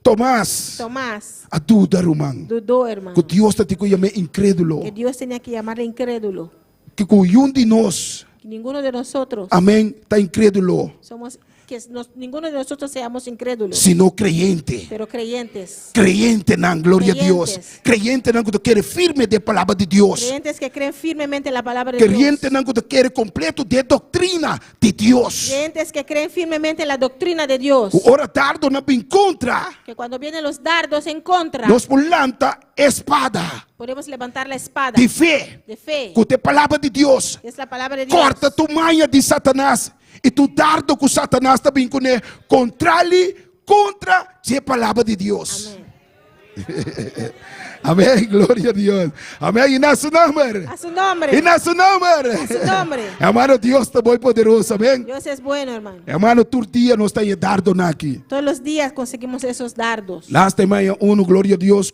Tomás Tomás a duda, ruman. dudó, hermano. Ku Dios tabatin ku yam'é inkrédulo. Que Dios tenía que llamarle incrédulo. Ku ku niun di nos, Que ninguno de nosotros amèn, ta inkrédulo. somos, que nos, ninguno de nosotros seamos incrédulos, Sino kreyente. pero creyentes. Kreyentenan, gloria na Dios. Creyentes. Kreyentenan ku ta kere firme den palabra di Dios. Creyentes que creen firmemente en la palabra de Dios. Kreyentenan ku ta kere kompleto den doktrina di Dios. Creyentes que creen firmemente en la doctrina de Dios. Ku ora dardonan bin kontra. Que cuando vienen los dardos en contra, Nos por lanta e spada podemos levantar la espada di fe. de fe. Ku ta e palabra di Dios. Que es la palabra de Dios. Korta tur maña di Satanas i tur dardo ku Satanas ta bin kuné kontrali kontra dje palabra di Dios. Amén. Amén, gloria na Dios. Amén, i na su nòmber. A su nombre. I na su nòmber. A su nombre. Hermano, Dios ta bon i poderoso. Amèn. Dios es bueno, hermano. Hermano, tur dia nos ta haña e dardonan aki. Todos los días conseguimos esos dardos. Laatste mañana uno, gloria a Dios.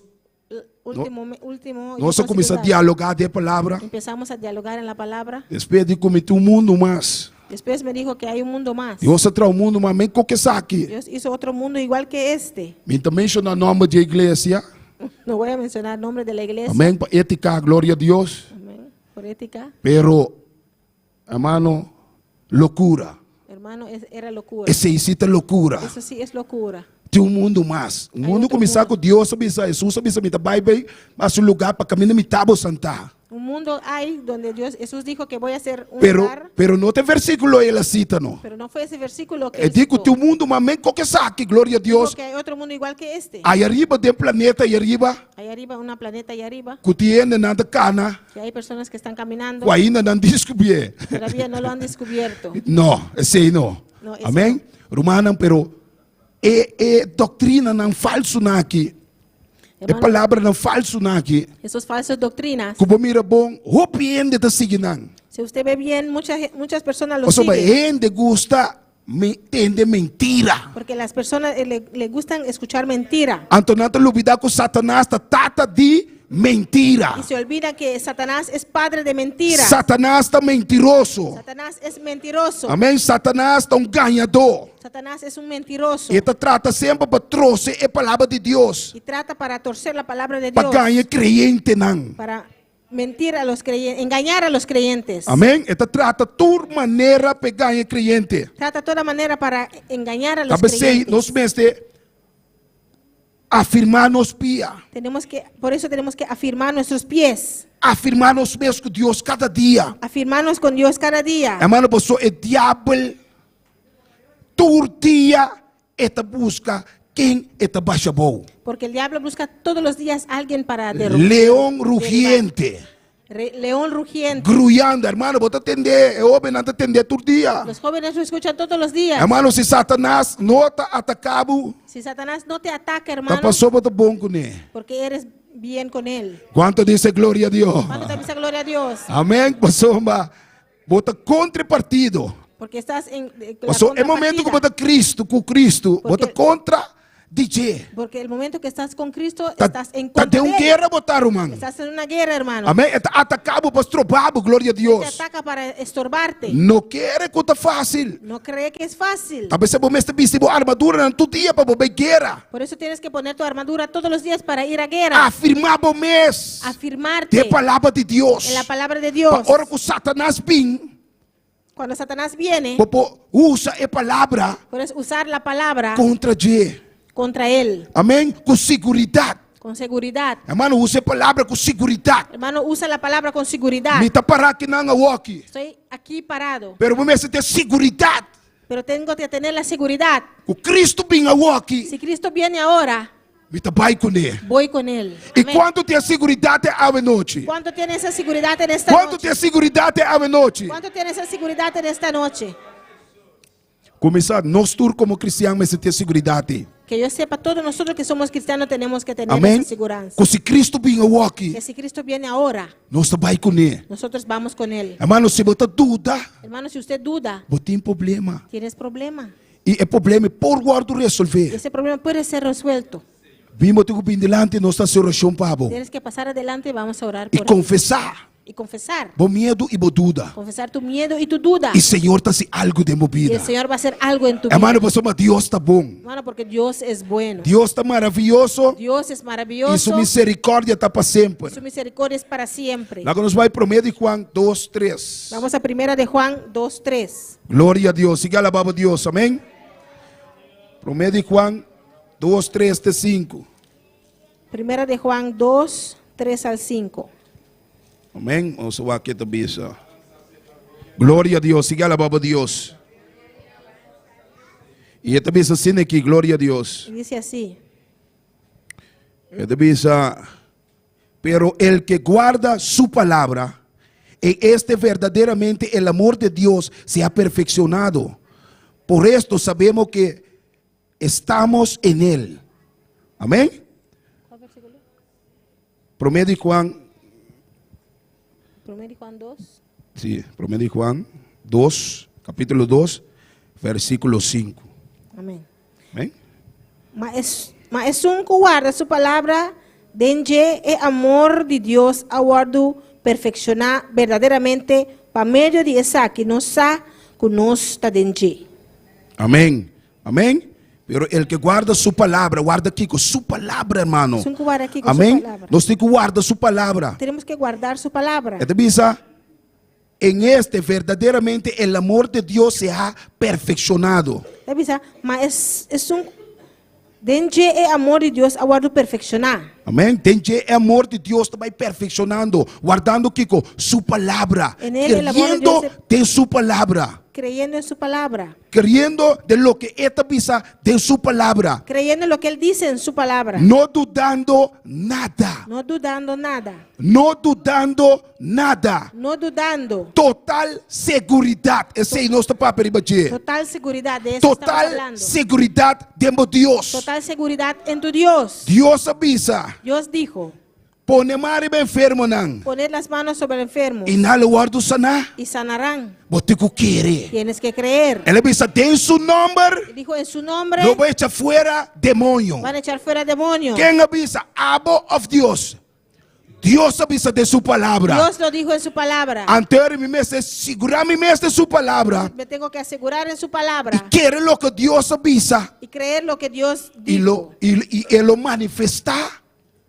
Último, último. yo Nos a conseguí kuminsá un dardo. dialogá den palabra. Empezamos a dialogar en la palabra. Despues di ku mi tin un mundu mas. Después me dijo que hay un mundo más. Dios a traha un mundu mas, meskos ku esaki. Dios hizo otro mundo igual que este. Mi n' ta menshoná nòmber di iglesia. No voy a mencionar el nombre de la iglesia. Amèn. Pa étika, gloria na Dios. Amén. Por ética. Pero, hermano, lokura. Hermano, es- era locura. Esei sí ta lokura. Eso sí es locura. Tin un mundu mas. Un mundu otro kuminsá mundu. ku Dios a bisa, Hesus a bisa, mi ta bai bai hasi un lugá pa kaminda mi ta bo santá. Un mundo hay donde Dios, Jesús dijo que voy a hacer un Pero, lugar, pero no ta e versíkulo el a sita no. pero no fue ese versículo que E él di ku citó. tin un mundu mas meskos ku esaki, gloria na Dijo Dios. que hay otro mundo igual que este. Ei ariba den planeta, ei ariba, Ahí arriba, una planeta ahí arriba, ku tin hendenan ta kana, que hay personas que están caminando, ku ainda no a deskubrí. todavía no lo han descubierto. No, esei no. No, esei Amèn? Rumannan, pero e e doktrinanan falsunan aki. E Hermano, palabranan falsunan aki. Esas falsas doctrinas. Ku bo mira bon, hopi hende ta sigui nan. Si usted ve bien, muchas, muchas personas lo O sea, siguen. hende gusta me, tende mentira. Porque las personas eh, le, le gustan escuchar mentira. Anto nan ta lubidá ku Satanas ta tata di mentira. Y se olvida que Satanás es padre de mentira. Satanas ta mentiroso. Satanás es mentiroso. Amèn. Satanas ta un gañadó. Satanás es un mentiroso. E ta trata semper pa trose e palabra di Dios. Y trata para torcer la palabra de Pa Dios. gaña kreyentenan. Para mentir a los creyentes, engañar a los creyentes. Amèn. E ta trata tur manera pa gaña kreyente. Trata toda manera para engañar a los Talbes creyentes. nos mester afirmá nos pia. Tenemos que, por eso tenemos que afirmar nuestros pies. Afirmá nos mes ku Dios kada dia. Afirmarnos con Dios cada día. Hermano, paso e diabel tur dia e ta buska ken e ta basha abou. Porque el diablo busca todos los días a alguien para derrotar. Leon rugiente. Re- león rugiente. Gruyando, hermano, bo ta tende, e hóbennan ta tende tur dia. Los jóvenes lo escuchan todos los días. Hermano, si Satanas no ta ataká bo, Si Satanás no te ataca, ta hermano, paso bo ta bon kuné. porque eres bien con él. Kuantu ta bisa gloria na Dios? ¿Cuánto te avisa gloria a Dios? Amèn, pasobra bo ta kontra e partido. Porque estás en eh, la Paso e momento ku contrapartida. bo ta Kristu, ku Kristu, bo ta Porque- kontra. di dje. Porque el momento que estás con Cristo, Ta, estás en ta contra den un de él. guera bo ta, ruman. Estás en una guerra, hermano. Amèn? E ta ataká bo pa stroba bo, gloria a Él te Dios. ataca para estorbarte. No kere ku ta fásil. No cree que es fácil. Ta p'esei bo mester bisti bo armaduranan tur dia pa bo bai guera. Por eso tienes que poner tu armadura todos los días para ir a guerra. Afirmá bo mes Afirmarte den e palabra di Dios. en la palabra de Dios. Pa ora ku Satanas bin, Cuando Satanás viene, bo por usa e palabra puedes usar la palabra kontra dje. contra él Amèn? Ku siguridat. con seguridad. Hermano, usa e palabra ku siguridat. Hermano, usa la palabra con seguridad. Mi ta pará akinan awoki. Estoy aquí parado, Pero bo mester tin siguridat pero tengo que tener la seguridad. ku Kristu bin awoki, Si Cristo viene ahora, mi ta bai kuné. voy con él. I Amén. kuantu tin e siguridat awe nochi? ¿Cuánto tiene esa seguridad en esta Kuantu noche? tin e siguridat awe nochi? ¿Cuánto tiene esa seguridad en esta noche? Kuminsá, nos tur komo kristian mester tin e siguridat ei. Que yo sepa, todos nosotros que somos cristianos tenemos que tener Amén. esa seguridad. Ku si Kristu bin awoki, Que si Cristo viene ahora, nos ta bai kuné. nosotros vamos con él. Hermano, si bo ta duda, Hermano, si usted duda, bo tin problema. tienes problema. I e problema por wòrdu Y resolvé. ese problema puede ser resuelto. Bin bo tin ku bin dilanti, nos ta hasi orashon pa bo. Tienes que pasar adelante y vamos a orar I por él. konfesá Y confesar. bo miedu i bo duda. Confesar tu miedo y tu duda. I Señor ta hasi algu den bo Y bida. el Señor va a hacer algo en tu vida. Hermano, pasobra Dios ta bon. Hermano, porque Dios es bueno. Dios ta maravioso Dios es i su maravilloso. miserikòrdia ta pa semper. Su misericordia es para siempre. Laga nos bai promé di Juan dos, tres. Vamos a primera de Juan 2, 3. Gloria a Dios. Sigui alabá bo Dios. Amén. Promé di Juan dos, tres te sinku. Primera de Juan 2, 3 al 5. Amén. Nos wak ke ta bisa. Gloria a Dios. Sigui alabá bo Dios. I e ta bisa asina aki, Gloria a Dios. Y dice así. E ta bisa, Pero el que guarda su palabra, en este verdaderamente el amor de Dios se ha perfeccionado. Por esto sabemos que estamos en él. Amén. Promé di Juan. Promé di Juan 2. Sí, promé di Juan 2, capítulo 2, versículo 5. Amén. Amén. Ma es, ma esun ku warda su palabra, den dje e amor di Dios a wòrdu perfekshoná berdaderamente, pa medio di esaki nos sa ku nos ta den dje. Amén. Amén. Pero el ke guarda su palabra, warda kiko? Su palabra, hermano. Esun ku warda kiko? Su Amén. palabra. Nos tin ku warda su palabra. Tenemos que guardar su palabra. E ta bisa, En este verdaderamente el amor de Dios se ha perfeccionado. Ta bisa, Ma es esun den dje e amor di Dios a wòrdu perfekshoná. Amén. Den dje e amor di Dios ta bai perfeccionando, wardando kiko? Su palabra. En él el amor de Creyendo Dios se- den su palabra. Creyendo en su palabra. Creyendo den loke e ta bisa den su palabra. Creyendo en lo que él dice en su palabra. No dudando nada. No dudando nada. No dudando nada. No dudando. Total seguridad. Esei nos ta papia riba dje. Total seguridad. De eso estamos Total hablando. seguridad den bo Dios. Total seguridad en tu Dios. Dios a bisa. Dios dijo. Pone man riba enfermonan. Poner las manos sobre el enfermo. I nan lo wòrdu saná. Y sanarán. Bo tin ku kere. Tienes que creer. El a bisa den su nòmber. Dijo en su nombre. Lo bo echa fuera demoño. Van a echar fuera demonio. Ken a bisa? Abo òf Dios? Dios a bisa den su palabra. Dios lo dijo en su palabra. Anto mi mester sigurá mi mes den su palabra. Me tengo que asegurar en su palabra. I kere loke Dios a bisa. Y creer lo que Dios I dijo. lo i e lo manifestá.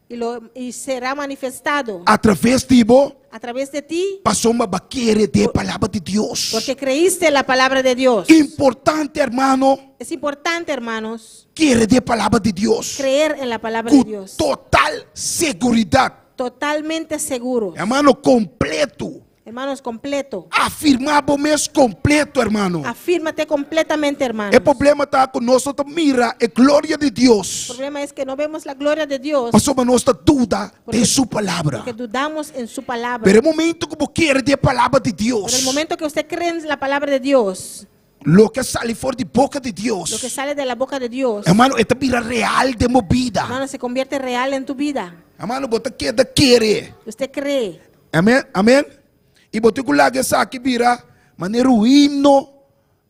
Y lo y será manifestado. A traves di bo. A través de ti. Pasobra bo a kere den e palabra di Dios. Porque creíste en la palabra de Dios. Importante, hermano. Es importante, hermanos. Kere den e palabra di Dios. Creer en la palabra de Ku Dios. total seguridad. Totalmente seguro. Hermano, completo. Hermanos, completo. Afirmá bo mes completo, hermano. Afírmate completamente, hermano. E problema ta ku nos no ta mira e gloria di Dios. El problema es que no vemos la gloria de Dios. Pasobra nos ta duda den su palabra. Porque dudamos en su palabra. Pero e momento ku bo kere den e palabra di Dios. Pero el momento que usted cree en la palabra de Dios. Loke a sali for di boka di Dios. Lo que sale de la boca de Dios. Hermano, e ta bira real den bo bida. Hermano, se convierte real en tu vida. Hermano, bo ta keda kere. Usted cree. Amen, amen. I bo tin ku laga esaki bira manera un himno.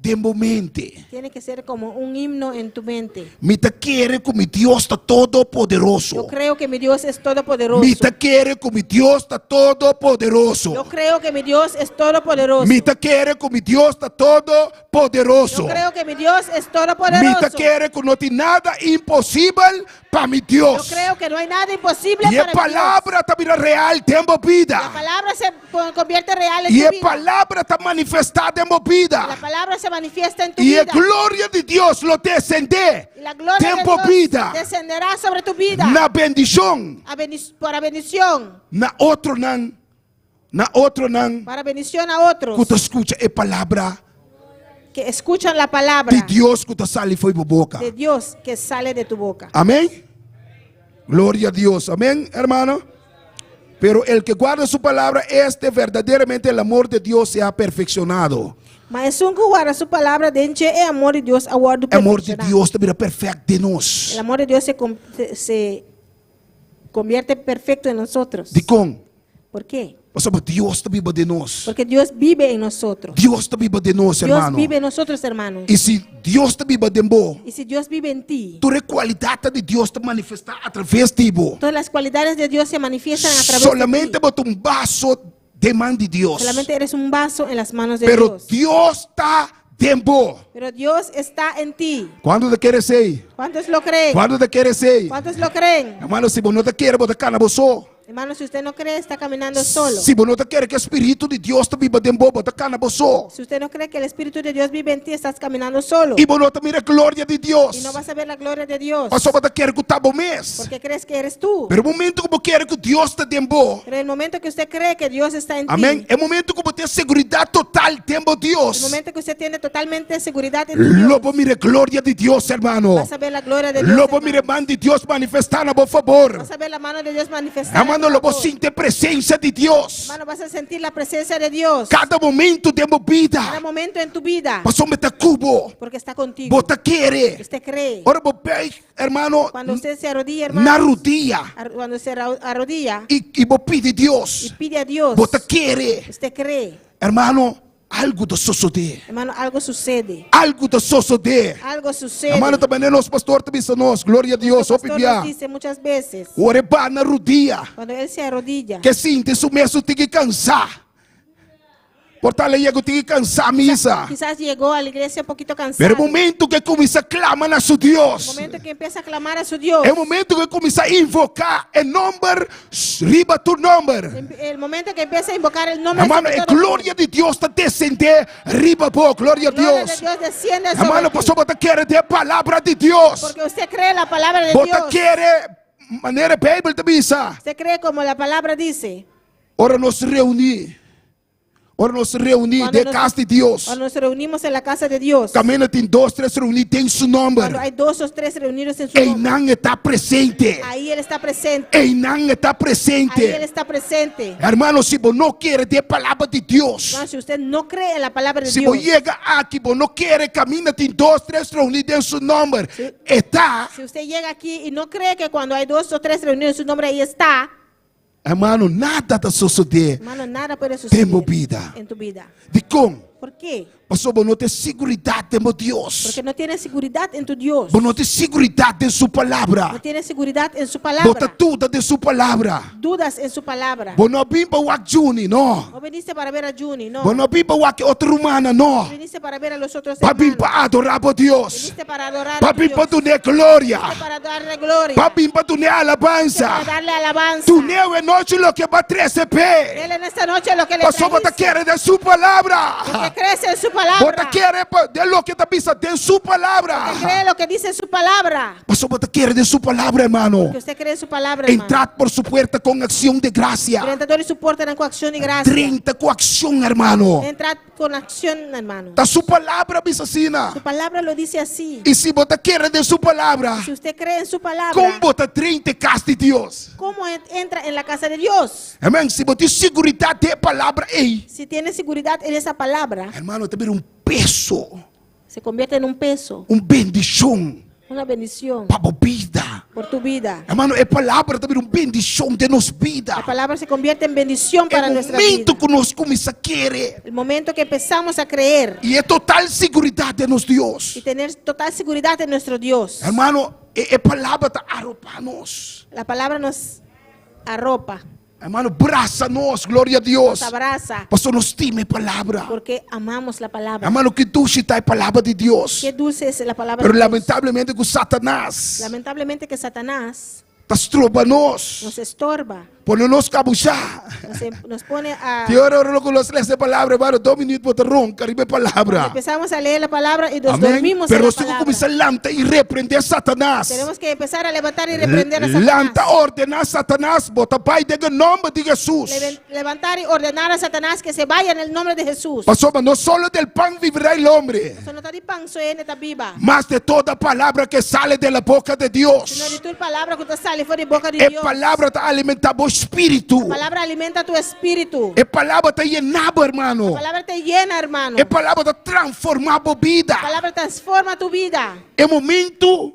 Den bo mente. Tiene que ser como un himno en tu mente. Mi ta kere ku mi Dios ta todopoderoso. Yo creo que mi Dios es todopoderoso. Mi ta kere ku mi Dios ta todopoderoso. Yo creo que mi Dios es todopoderoso. Mi ta kere ku mi Dios ta todopoderoso. Yo creo que mi Dios es todopoderoso. Mi ta kere ku no tin nada imposibel pa mi Dios. Yo creo que no hay nada imposible I e para mi Dios. palabra ta bira real den bo bida. La palabra se convierte real en I tu e vida. palabra ta manifestá den bo bida. La palabra se manifiesta en tu I e vida. gloria di Dios lo desendé Y la gloria den de bo Dios bida descenderá sobre tu vida. na bendishon, A bendic- para bendición. na otronan, na otronan Para bendición a otros ku ta skucha e palabra que escuchan la palabra di Dios ku ta sali fo'i bo boka. de Dios que sale de tu boca. Amén. Gloria a Dios. Amén, hermano. Pero el que guarda su palabra, este verdaderamente el amor de Dios se ha perfeccionado. Ma esun ku warda su palabra den dje e amor di Dios a wòrdu Amor di perfekshoná. Dios ta bira perfect den nos. El amor de Dios se, se, se convierte perfecto en nosotros. Dikon? ¿Por qué? Pasobra Dios ta biba den nos. Porque Dios vive en nosotros. Dios ta biba den nos, Dios hermano. vive en nosotros, hermanos. I si Dios ta biba den bo, Y si Dios vive en ti, tur e kualidatnan di Dios ta manifestá atraves di bo. todas las cualidades de Dios se manifiestan a través de Solamente ti. bo ta un baso den man di Dios. Solamente eres un vaso en las manos de Pero Dios. Dios ta den bo. Pero Dios está en ti. Kuantu ta kere esei? ¿Cuántos lo creen? Kuantu ta kere esei? ¿Cuántos lo creen? Hermano, si bo no ta kere, bo ta kana bo so. Hermano, si usted no cree, está caminando solo. Si bo no ta kere ku e Spiritu di Dios ta biba den bo, bo ta kana bo so. Si usted no cree que el Espíritu de Dios vive en ti, estás caminando solo. I bo no ta mira e gloria di Dios. Y no vas a ver la gloria de Dios. Pasobra bo ta kere ku ta bo mes. Porque crees que eres tú. Pero e momento ku bo kere ku Dios ta den bo. Pero el momento que usted cree que Dios está en Amén. ti. E momento ku bo tin seguridat total den bo Dios. El momento que usted tiene totalmente seguridad en Dios. Lo bo mira e gloria di Dios, hermano. Vas a ver la gloria de Dios. Lo bo mira e man di Dios manifestá na bo fabor. Vas a ver la mano de Dios manifestada. Hermano, lo bo sinti e presensia di Dios. Hermano, vas a sentir la presencia de Dios. Kada momento den bo bida. Cada momento en tu vida. Pasobra e ta ku bo. Porque está contigo. Bo ta kere. Usted cree. Ora bo buig, hermano, Cuando usted se arrodilla, hermano. na rudia. Cuando se arrodilla. I, i bo pidi Dios. Y pide a Dios. Bo ta kere. Usted cree. Hermano, algu ta sosodé. Hermano, algo sucede. Algu ta sosodé. Algo sucede. Hermano, ta manera nos pastor ta bisa nos, gloria a Dios, hopi pastor bia. nos dice muchas veces. Ora e ba na rudia. Cuando él se arrodilla. Ke sinti su mes su tin ki kansa. Por tal e yega tin ki kansa misa. Quizás llegó a la iglesia un poquito cansado. Pero e momento ke kuminsá klama na su Dios. El momento que empieza a clamar a su Dios. E momento ke kuminsá invoká e nomber riba tur nomber. El momento que empieza a invocar el nombre Hermano, e gloria di Dios ta descendé riba bo. Gloria a Dios. Gloria de Dios desciende sobre Hermano, ti. pasobra bo ta kere den e palabra di Dios. Porque usted cree la palabra de Bo ta Dios. kere manera e Bijbel ta bisa. Usted cree como la palabra dice. Ora nos reuní. Ora nos reuní den kas di Dios. Cuando nos reunimos en la casa de Dios. Kaminda tin dos, tres reuní den su nomber. Cuando hay dos o tres reunidos en su nombre. Einan e ta presente. Ahí Él está presente. Einan e ta presente. Ahí Él está presente. Hermano, si bo no kere den e palabra di Dios. Hermano, si usted no cree en la palabra de Si Dios. bo yega aki, bo no kere kaminda tin dos, tres reuní den su nomber. E ta. Si usted llega aquí y no cree que cuando hay dos o tres reunidos en su nombre, ahí está. Hermano, nada ta sosodé Hermano, nada puede suceder den bo bida. en tu vida. Dikon? ¿Por qué? Pasobra bo no tin siguridat den bo Dios. Porque no tienes seguridad en tu Dios. Bo no tin siguridat den su palabra. No tienes seguridad en su Bo palabra. ta duda den su palabra. Dudas en su palabra. Bo no a bin pa wak Juni, no. No viniste para ver a Juni, no. Bo no a bin pa wak e otro rumannan, no. No viniste para ver a los otros Bo a bin hermanos. pa adorá bo Dios. Viniste para adorar Bo a a tu bin pa Dios. dun'é gloria. Viniste para darle gloria. Bo a bin pa dun'é alabansa. Para darle alabanza. Dun'é awe nochi loke bo a trese p'e. Dele en esta noche lo que le Pasobra bo ta trajiste. kere den su palabra. Porque crees en su palabra. Bo ta kere den loke ta bisa den su palabra. Porque cree lo que dice su palabra. Pasobra bo ta kere den su palabra, hermano. Porque usted cree en su palabra, hermano. Entrad por su puerta con acción de gracia. Drenta dor di su portanan ku akshon di grasia. Drenta ku akshon, hermano. Entrad con acción, hermano. Ta su palabra bisa asina. Su palabra lo dice así. I si bo ta kere den su palabra, Si usted cree en su palabra, kon bo ta drenta e kas di Dios? ¿cómo entra en la casa de Dios? Amén. Si bo tin siguridat den e palabra ei. Si tiene seguridad en esa palabra, Hermano, ta bira un peso. Se convierte en un peso. Un bendishon. Una bendición Pa bo bida. por tu vida. Hermano, e palabra ta bira un bendishon den nos bida. La palabra se convierte en bendición para E nuestra momento vida. ku nos kuminsá kere El momento que empezamos a creer i e total siguridat den nos Dios. y tener total seguridad en nuestro Dios. Hermano, e, e palabra ta aropá nos. La palabra nos arropa, Hermano, brasa nos, gloria a Dios. nos abraza, Pasobra nos stima e palabra. porque amamos la palabra. Hermano, ki dushi ta e palabra di Dios. Qué dulce es la palabra Pero de Dios. lamentablemente ku Satanas Lamentablemente que Satanás ta stroba nos, nos estorba, pone nos kabushá. nos, em- nos pone a... Te ora ora ku nos lesa e palabra, hermano, dos minuut bo ta ronka riba e palabra. Empezamos a leer la palabra y nos Amén. dormimos Pero en la nos tin ku palabra. kuminsá lanta i reprendé Satanas. Tenemos que empezar a levantar y reprender a Satanás. Lanta ordená Satanas, bo ta bai den e nòmber di Hesus. Leven- Levantar y ordenar a Satanás que se vaya en el nombre de Jesús. Pasobra no solo del pan vivirá el hombre, Eso no ta di pan so hende ta biba. mas de toda palabra que sale de la boca de Dios. Sino di tur palabra ku ta sali for di boka di E Dios. palabra ta alimentá bo spiritu. La palabra alimenta tu espíritu. E palabra ta yena bo, hermano. La palabra te llena, hermano. E palabra ta transformá bo bida. La palabra transforma tu vida. E momento,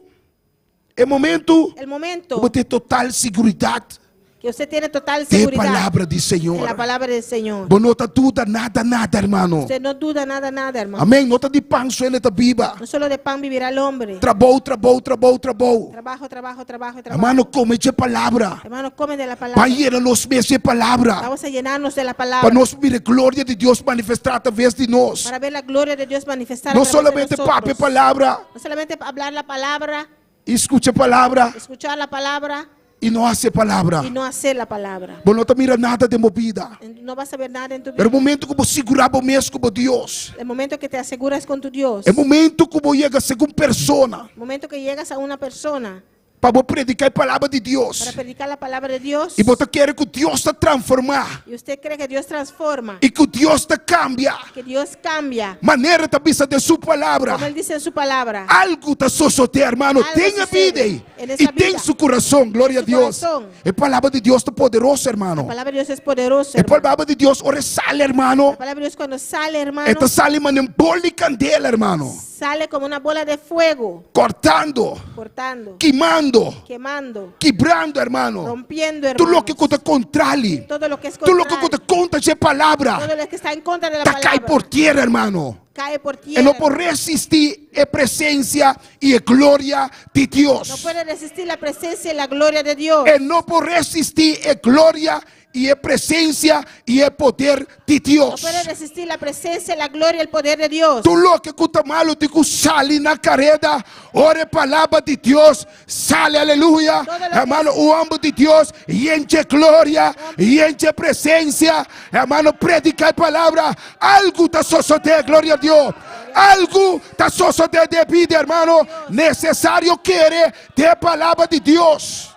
e momento, El momento ku bo tin total siguridat que usted tiene total den e seguridad palabra di en Señor. la palabra del Señor. Bo no ta duda nada, nada, hermano. Usted no duda nada, nada, hermano. Amèn. No ta di pan so hende ta biba. No solo de pan vivirá el hombre. Trabou, trabou, trabou, trabou. Trabajo, trabajo, trabajo, trabajo. Hermano, kome dje palabra. Hermano, come de la palabra. Ban yena nos mes dje palabra. Vamos a llenarnos de la Pa palabra. nos mira e gloria di Dios manifestá atraves di nos. Para ver la gloria de Dios manifestar No a través de solamente nosotros. papia palabra No solamente hablar la palabra, i skucha palabra escuchar la palabra i no hasi palabra. y no hacer la palabra. Bo no ta mira nada den bo bida. No vas a ver nada en tu vida. Pero e momento ku bo sigurá bo mes ku bo Dios. El momento que te aseguras con tu Dios. E momento ku bo yega segun persona. El momento que llegas a una persona Pa bo prediká e palabra di Dios. para predicar la palabra de Dios. I bo ta kere ku Dios ta transformá. Y usted cree que Dios transforma. I ku Dios ta kambia. Que Dios cambia. Manera E ta bisa den su palabra. Como Él dice en su palabra. Algu ta sosodé, hermano. Algo Den e sucede bida ei. en esa I den vida. su kurason. Gloria a Su Dios. corazón. E palabra di Dios ta poderoso, hermano. La palabra de Dios es poderosa. E hermano. palabra di Dios ora e sali, hermano. La palabra de Dios cuando sale, hermano. E ta sali manera un bol di kandela, hermano. Sale como una bola de fuego. Kortando. Cortando. Kimando. Quemando. Kibrando, hermano. Rompiendo, Tur hermano. loke ku ta kontrali. Todo lo que es Tur loke ku contrario. ta kontra dje palabra. Todo lo que está en contra de la Ta kai palabra. por tierra, hermano. Cae por tierra. E no por resistí e presensia i e gloria di Dios. No puede resistir la presencia y la gloria de Dios. E no por resistí e gloria i e presensia i e poder di Dios. No puede resistir la presencia, la gloria y el poder de Dios. Tur loke ku ta malu tin ku sali na kareda, ora e palabra di Dios sali, aleluya. Hermano, un homber di Dios yen dje gloria, yen dje presensia. Hermano, prediká e palabra, algu ta sosodé, gloria a Dios. Algu ta sosodé den e bida, hermano. Nesesario kere den e palabra di Dios.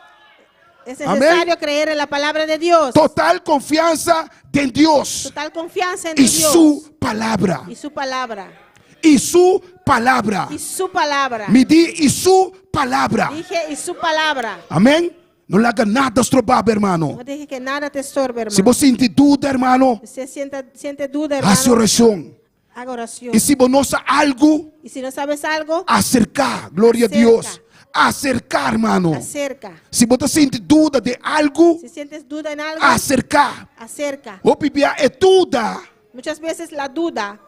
Es necesario creer en la palabra de Dios. Total confianza den Dios. Total confianza en Y Dios. su palabra. Y su palabra. Y su palabra. Y su palabra. Mi di y su palabra. Dije y su palabra. Amén. No laga nada stroba bo, hermano. No deje que nada te estorbe, hermano. Si bo sinti duda, hermano, Usted sienta, siente duda, hermano. hasi orashon. Haga oración. I si bo no sa algu, Y si no sabes algo, aserká. Gloria a Dios. Aserká, hermano. Acerca. Si bo ta sinti duda di algu, Si sientes duda en algo, aserká. Acerca. Hopi bia e duda Muchas veces la duda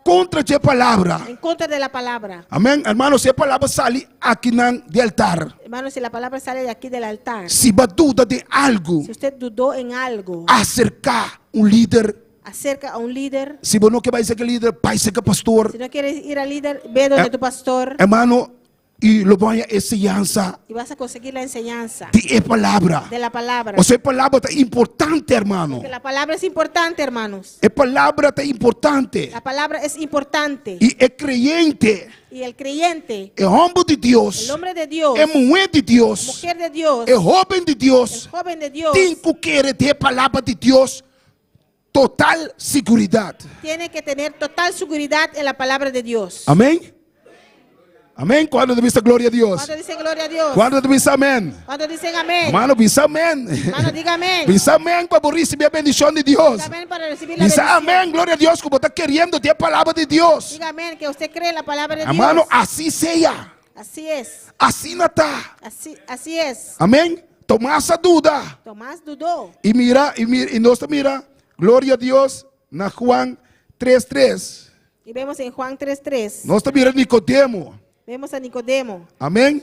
kontra dje palabra. En contra de la palabra. Amén. Hermano, si e palabra sali akinan di altar. Hermano, si la palabra sale de aquí del altar. Si bo a duda di algu, Si usted dudó en algo, aserká un lider. Acerca a un líder. Si bo no ke bai serka lider, bai serka pastor. Si no quieres ir al líder, ve donde Eh, tu pastor. Hermano, i lo bo haña e enseñansa Y vas a conseguir la enseñanza di e palabra. de la palabra. Osea, e palabra ta importante, hermano. Porque la palabra es importante, hermanos. E palabra ta importante. La palabra es importante. I e kreyente, Y el creyente, e hòmber di Dios, el hombre de Dios, e muhé di Dios, mujer de Dios, e hóben di Dios, el joven de Dios, tin ku kere den e palabra di Dios total siguridat. Tiene que tener total seguridad en la palabra de Dios. Amén. Amén. Kuantu ta bisa gloria a Dios? ¿Cuántos dicen gloria a Dios? Kuantu ta bisa amén? ¿Cuántos dicen amén? Hermano, bisa amén. Hermano, diga amén. Bisa amén pa bo risibí e bendishon di Dios. Diga amén para recibir la Bisa bendición. amén, gloria a Dios, ku bo ta keriendo den e palabra di Dios. Diga amén, que usted cree en la palabra de Hermano, Dios. así sea. Así es. Asina ta. Así, así es. Amèn? Tomas a duda. Tomás dudó. I mira, i mira, i nos ta mira, gloria a Dios, na Juan 3:3. Y vemos en Juan 3.3. Nos ta mira Nicodemo. Vemos a Nicodemo. Amèn?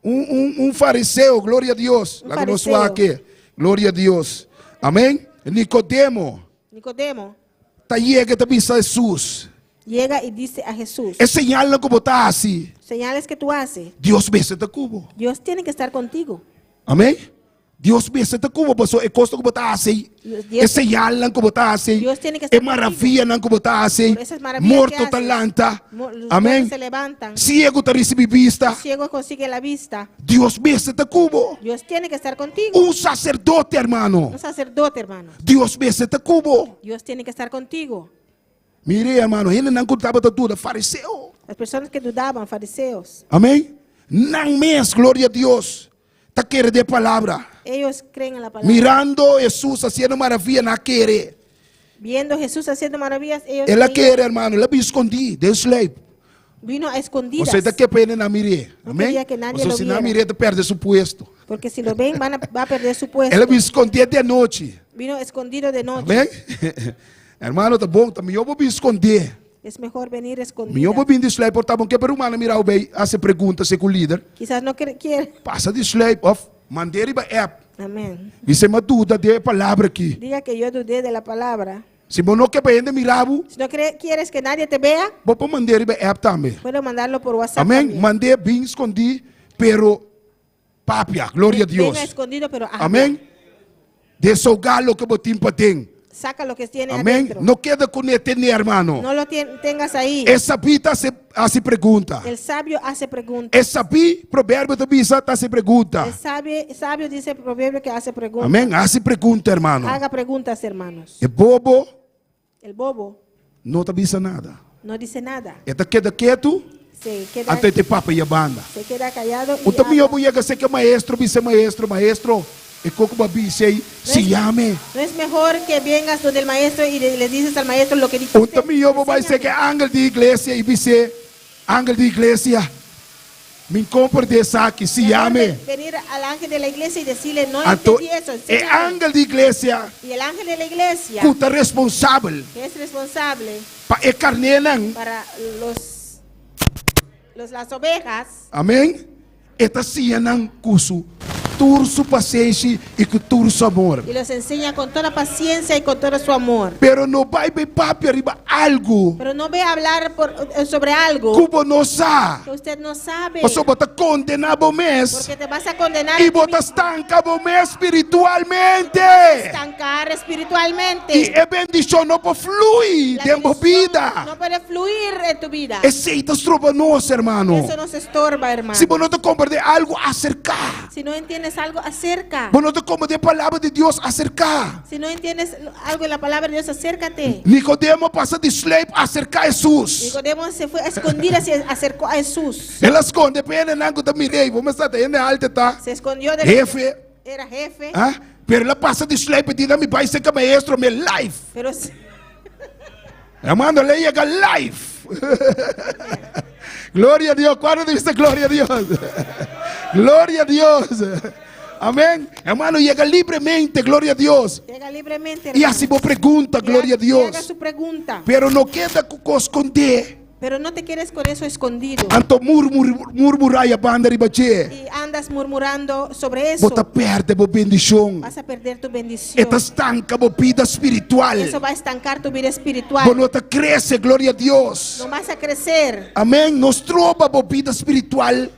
Un, un, un fariseo, gloria a Dios. Un Laga nos fariseo. wak. Gloria a Dios. Amèn? Nicodemo. Nicodemo Ta yega ta bisa Hesus. llega y dice a Jesús, E señalnan ku bo ta hasi. señales que tú haces, Dios mester ta ku bo. Dios tiene que estar contigo. Amèn? Dios mester ta ku bo pasobra e kosnan ku bo ta hasi, Dios- e señalnan ku bo ta hasi, Dios tiene que e estar maravianan ku bo ta hasi, Por esas maravillas que morto ta haces. lanta. Los Amèn? muertos se levantan. Siegu ta risibí bista. Los ciegos consiguen la vista. Dios mester ta ku bo. Dios tiene que estar contigo. Un saserdote, hermano. Un sacerdote, hermano. Dios mester ta ku bo. Dios tiene que estar contigo. Mire, hermano, hendenan ku tabata duda, fariseo. Las personas que dudaban, fariseos, Amèn? Nan mes, gloria a Dios, ta kere den e palabra. ellos creen en la palabra. Mirando Hesus hasiendo maravia, nan a kere. Viendo a Jesús haciendo maravillas, ellos El a creían. kere, hermano, el a bin skondí den sluip. Vino a escondidas. Pasobra e ta ke pa hende nan mir'é. No Amèn? quería que nadie Pasobra lo si nan viera. mir'é, ta pèrdè su puesto. Porque si lo ven, van a, va a perder su puesto. El a bin skondí di anochi. Vino escondido de noche. Amèn? Hermano, ta bon, ta mihó bo bin skondé. Es mejor venir escondido. Mihó bo bin di sluip por ta bon ke pa rumannan mira bo bay hasi pregunta seku lider. Quizás no quiere. Pasa di sluip òf mand'é riba app. Amén. Bis'é m'a duda den e palabra aki. Diga que yo dudé de la palabra. Si bo no ke pa hende mira bo. Si no quieres que nadie te vea. Bo por mand'é riba app tambe. Puedo mandarlo por WhatsApp Amén. también. Mand'é bin skondí, pero papia. Gloria a Dios. Venga escondido, pero habla. Amén. Desahogá loke bo tin paden. Saca lo que tiene Amén. adentro. No keda kuné tené, hermano. No lo tengas ahí. E sabí ta hasi pregunta. El sabio hace preguntas. E sabí, proverbio ta bisa, ta hasi pregunta. El sabio, sabio dice proverbio que hace preguntas. Amén. Hasi pregunta, hermano. Haga preguntas, hermanos. E bobo. El bobo. No ta bisa nada. No dice nada. E ta keda ketu. Se queda, Anto e ta papia ya banda. Se queda callado y Un ta mihó habla. bo yega serka maestro bisa maestro, maestro, e koko bo a bisa ei, siñame. No es mejor que vengas donde el maestro y le dices al maestro lo que dijiste. Un ta mihó bo bai serka e angel di iglesia i bis'é, Angel di iglesia, mi n'komprendé esaki, siñame. Mejor venir al ángel de la iglesia y decirle, no Anto entendí eso, e enséñame. angel di iglesia Y el ángel de la iglesia, ku ta responsabel que es responsable pa e karnénan, para los, los, las ovejas, Amén. E ta siña nan ku su tur su pasenshi i ku tur su amor. Y los enseña con toda paciencia y con todo su amor. Pero no bai bay papia riba algu. Pero no ve a hablar por, eh, sobre algo. Ku bo no sa. Que usted no sabe. Pasobra bo ta kondená bo mes. Porque te vas a condenar. I bo ta stanka bo mes spiritualmente. Estancar espiritualmente. I e bendishon no por flui den bo bida. No puede fluir en tu vida. Esei ta stroba nos, hermano. Eso nos estorba, hermano. Si bo no ta komprendé algu, aserká. Si no entiendes algo, acerca. Bo no ta komprendé palabra di Dios, aserká. Si no entiendes algo en la palabra de Dios, acércate. Nicodemo a pasa di sleip aserká Hesus. Nicodemo se fue a escondidas y acercó a Jesús. El a skonde pa e hendenan ku ta mir'é. Bo mester ta hende alto ta. Se escondió de Hefe. Era jefe. Ah, pero el a pasa di sluip y di na mi bai serka maestro mi live. Pero Hermano, el a yega live. Gloria a Dios. Cuando dice gloria a Dios? Gloria a Dios. Amén. Hermano, llega libremente, gloria a Dios. Llega libremente, Y hermano. así vos pregunta, Y gloria a y haga Dios. su pregunta. Pero no keda ku kos skondé. Pero no te quedes con eso escondido. Anto murmur, murmurá i a banda riba dje. Y andas murmurando sobre eso. Bo ta pèrdè bo bendishon. Vas a perder tu bendición. E ta stanka bo bida spiritual. Eso va a estancar tu vida espiritual. Bo no ta krese, gloria a Dios. No vas a crecer. Amèn. No stroba bo bida spiritual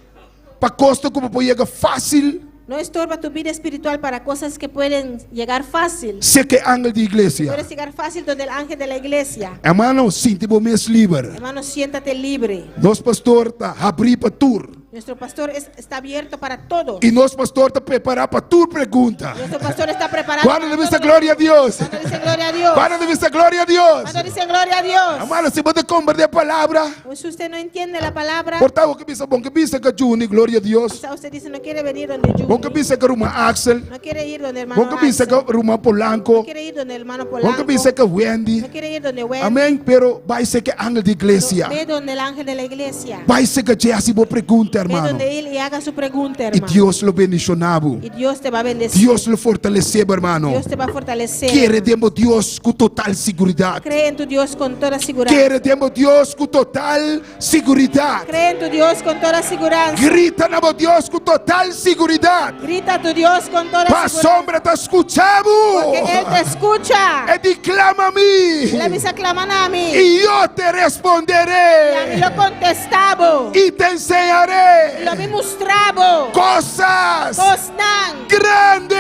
pa kosnan ku bo por yega fásil. No estorba tu vida espiritual para cosas que pueden llegar fácil. Serka e angel di iglesia. Puedes llegar fácil donde el ángel de la iglesia. Hermano, sinti bo mes liber. Hermano, siéntate libre. Nos pastor ta habrí pa tur. Nuestro pastor está abierto para todo. I nos pastor ta prepará pa tur pregunta. Nuestro pastor está preparado. Kuantu para ta bisa todo. gloria a Dios? ¿Cuánto dicen gloria a Dios? Kuantu ta bisa gloria a Dios? ¿Cuánto dicen gloria a Dios? Hermano, si bo no ta komprondé palabra, Pues si usted no entiende la palabra, por ta bo ke bisa, bo no ke bin serka Juni, gloria a Dios. quizá usted dice no quiere venir donde Juni. Bo no ke bin serka ruman Axel. No quiere ir donde hermano Bo no ke bin Axel. serka ruman Polanco. No quiere ir donde hermano Bo no Polanco. ke bin serka Wendy. No quiere ir donde Wendy. Amèn. Pero bai serka angel di iglesia. Ve donde el ángel de la iglesia. Bai serka dje hasi bo pregunta, Ve hermano. donde él y haga su pregunta, I hermano. Dios lo bendishoná bo. Y Dios te va a bendecir. Dios lo fortalesé bo, hermano. Dios te va a fortalecer. Kere den bo Dios ku total siguridat. Cree en tu Dios con toda seguridad. Kere den bo Dios ku total siguridat. Cree en tu Dios con toda seguridad. Grita na bo Dios ku total siguridat. Grita a tu Dios con toda Pasobra seguridad. E ta skucha bo. Porque Él te escucha. E di klama mi. El a bisa klama na mi. I lo te I ami responderé. lo kontestá bo. I te enseñaré Lo mi mustra bo. kosnan Kosnan. grande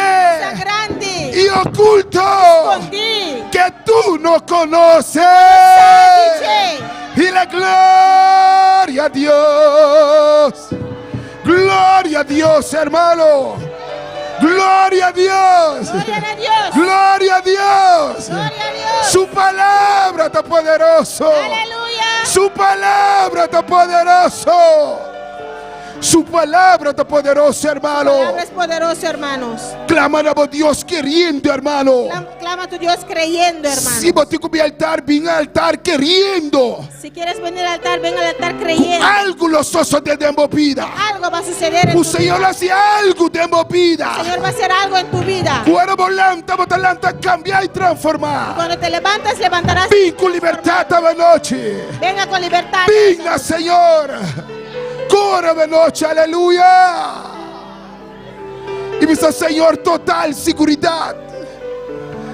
Grandi. i okulto Skondí. que tú no conoces. Dice. Y la gloria a Dios. Gloria a Dios, hermano. Gloria a Dios. Gloria a Dios. Gloria a Dios. Gloria a Dios. Su palabra ta poderoso. Aleluya. Su palabra ta poderoso. Su palabra ta poderoso, hermano. Palabra es poderoso, hermanos. Klama na Dios keriendo, hermano. Clama a tu Dios creyendo, hermano. Si bo tin ku bin altar, bin altar keriendo. Si quieres venir al altar, ven al altar creyendo. Algu lo sosodé den bo bida. Algo va a suceder en O tu Señor vida. hasi algu den bo bida. El Señor va a hacer algo en tu vida. Ora bo lanta, bo ta lanta kambiá i transformá. Cuando te levantas, levantarás. Bin ku libertat awe nochi. Venga con libertad. Venga, Señor. Kore awe nochi, aleluya. I bisa, Señor, total siguridat.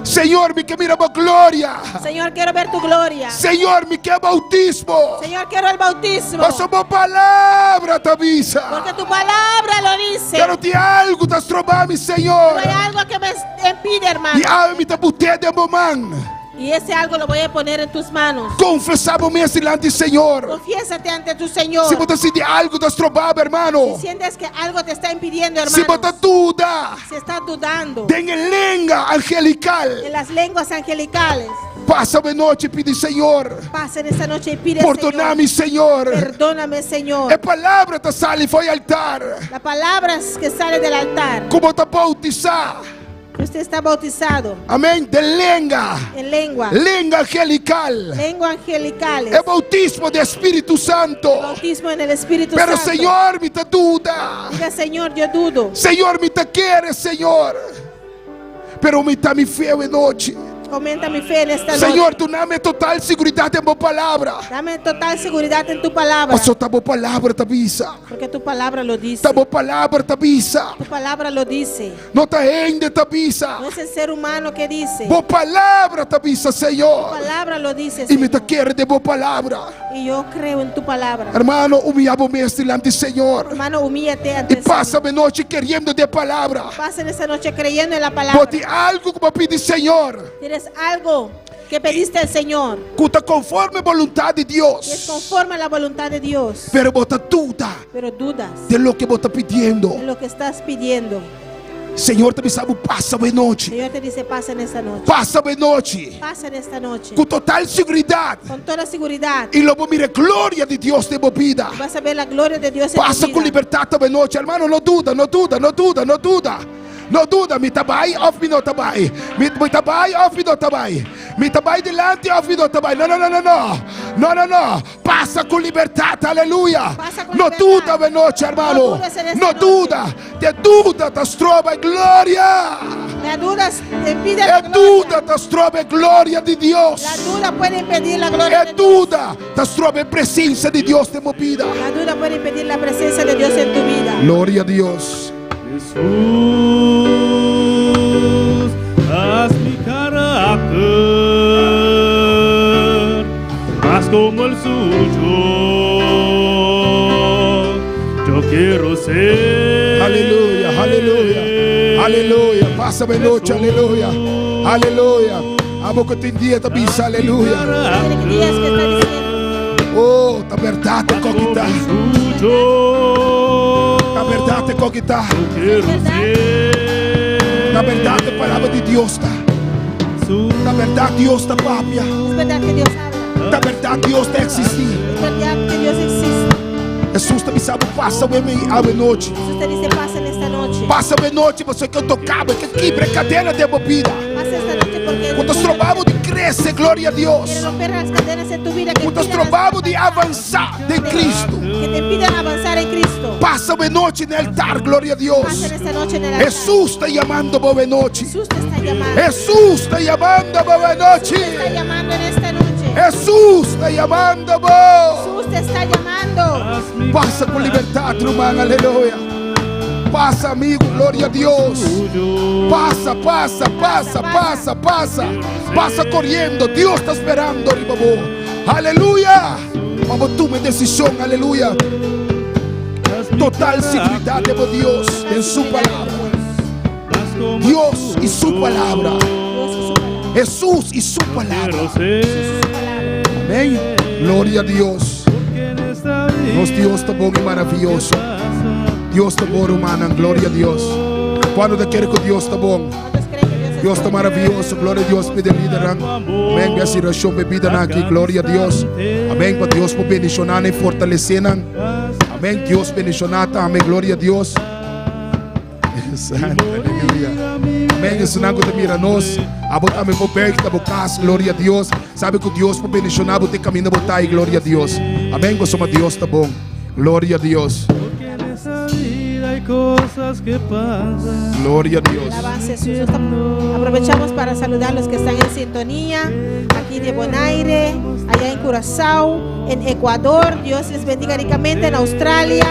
Señor, mi ke mira bo gloria. Señor, quiero ver tu gloria. Señor, mi ke boutismo. Señor, quiero el bautismo. Paso bo palabra ta bisa. Porque tu palabra lo dice. Pero tin algu ta stroba mi, Señor. Pero hay algo que me impide, hermano. I awe mi ta but'é den bo man. Y ese algo lo voy a poner en tus manos. Konfesá bo mes dilanti Señor. Confiésate ante tu Señor. Si bo ta sinti algu ta stroba bo, hermano. Si sientes que algo te está impidiendo, Si hermano. bo ta duda. Si estás dudando. Den lenga angelical. En las lenguas angelicales. Pasa awe nochi pidi Señor. Pasa en esta noche y pide Pordoná mi, Señor. Señor. Perdóname, Señor. E palabra ta sali for di altar. La palabra que sale del altar. Ku bo ta boutisá. Usted está bautizado Amèn. Den lenga. en lengua. Lenga angelical. Lengua angelicales. E boutismo di Spiritu Santu. Bautismo en el Espíritu Pero Santo. Señor, mi ta duda. Diga, Señor, yo dudo. Señor, mi ta kere, Señor. Pero oumentá mi fe awe nochi. Aumenta mi fe en esta noche. Señor, duna mi total siguridat den bo palabra. Dame total seguridad en tu palabra. Paso ta bo palabra ta bisa. Porque tu palabra lo dice. Ta bo palabra ta bisa. Tu palabra lo dice. No ta hende ta bisa. No es el ser humano que dice. Bo palabra ta bisa, Tu Señor. palabra lo dice. I mi ta Señor. kere den bo palabra. Y yo creo en tu palabra. Hermano, humiliá bo mes dilanti Señor. Hermano, humíllate ante I el pasa Señor. awe nochi keriendo den palabra. Pasa en esta noche creyendo en la palabra. Bo tin algu ku bo a pidi Señor. Tienes algo que pediste al Señor. Ku ta konforme boluntat di Que es Dios. conforme a la voluntad de Dios. Pero bo ta duda Pero dudas di loke bo ta pidiendo. de lo que estás pidiendo. Señor ta bisa pasa awe nochi. Señor te dice, pasa en esta noche. Pasa awe nochi. Pasa en esta noche. Ku total siguridat. Con toda seguridad. I lo bo mira gloria di Dios den bo bida. Vas a ver la gloria de Dios en Pasa tu ku vida. libertat awe nochi, hermano. No duda, no duda, no duda, no duda. No duda, mi ta bai òf mi no ta bai. Mi, mi ta bai òf mi no ta bai. Mi ta bai dilanti òf mi no ta bai. No, no, no, no, no. No, no, no. Pasa ku libertat, aleluya. Pasa con No libertad. duda awe nochi, hermano. No dudes en esta No noche. duda. E duda ta stroba gloria. La duda impide la E gloria. duda ta stroba gloria di Dios. La duda puede impedir la gloria E de Dios. duda ta stroba presensia di Dios den bo bida. La duda puede impedir la presencia de Dios en tu vida. Gloria a Dios. Jesús, haz mi carácter más como el suyo. Yo quiero ser. Aleluya, aleluya, aleluya. Pasa awe nochi, aleluya, aleluya. Abo ku tin dia ta bisa, aleluya. Días que está diciendo. Oh, ta berdat Más como kokita. el suyo. bèrdat e koki ta. Ta bèrdat e palabra di Dios ta. Ta bèrdat Dios ta papia. Ta bèrdat Dios ta eksistí. Hesus ta bisa bo pasa awe mei awe nochi. Pasa awe nochi pasobra ke toka bo, ke kibra e kadena den bo bida. Ku ta stroba bo di krese, gloria a Dios. Ku ta stroba bo di avansá den Kristu. Pasa awe nochi na e altar, gloria a Dios. Hesus ta yamando bo awe nochi. Hesus ta yamando bo awe nochi. Hesus ta yamando bo. Pasa ku libertat, ruman, aleluya. Pasa, amigu, gloria a Dios. Pasa, pasa, pasa, pasa, pasa. Pasa koriendo, Dios ta sperando riba bo. Aleluya! Pa bo tuma e desishon, aleluya. Total siguridat den bo Dios, den Su Palabra. Dios i Su Palabra. Hesus i Su Palabra. Amén. Gloria a Dios. Nos Dios ta bon i maravioso. Dios ta bon, rumannan. Gloria a Dios. Kuantu ta kere ku Dios ta bon? Dios ta maravioso. Gloria a Dios. Pide lidernan. Amén. Bia sirashon bebidanan aki. Gloria a Dios. Amén. Pa Dios por bendishoná nan i fortalesé nan. Amén. Dios bendishoná tambe. Gloria a Dios. Santo, aleluya. Amén. Esunnan ku ta mira nos, abo tambe por bèk ta bo kas, gloria a Dios. Sabe ku Dios por bendishoná bo te kaminda bo ta i gloria a Dios. Amén. Pasobra Dios ta bon. Gloria a Dios. Gloria a Dios. Alabanza Jesús. Aprovechamos para saludar a los que están en sintonía aquí de Bonaire, allá en Curazao, en Ecuador. Dios les bendiga ricamente en Australia.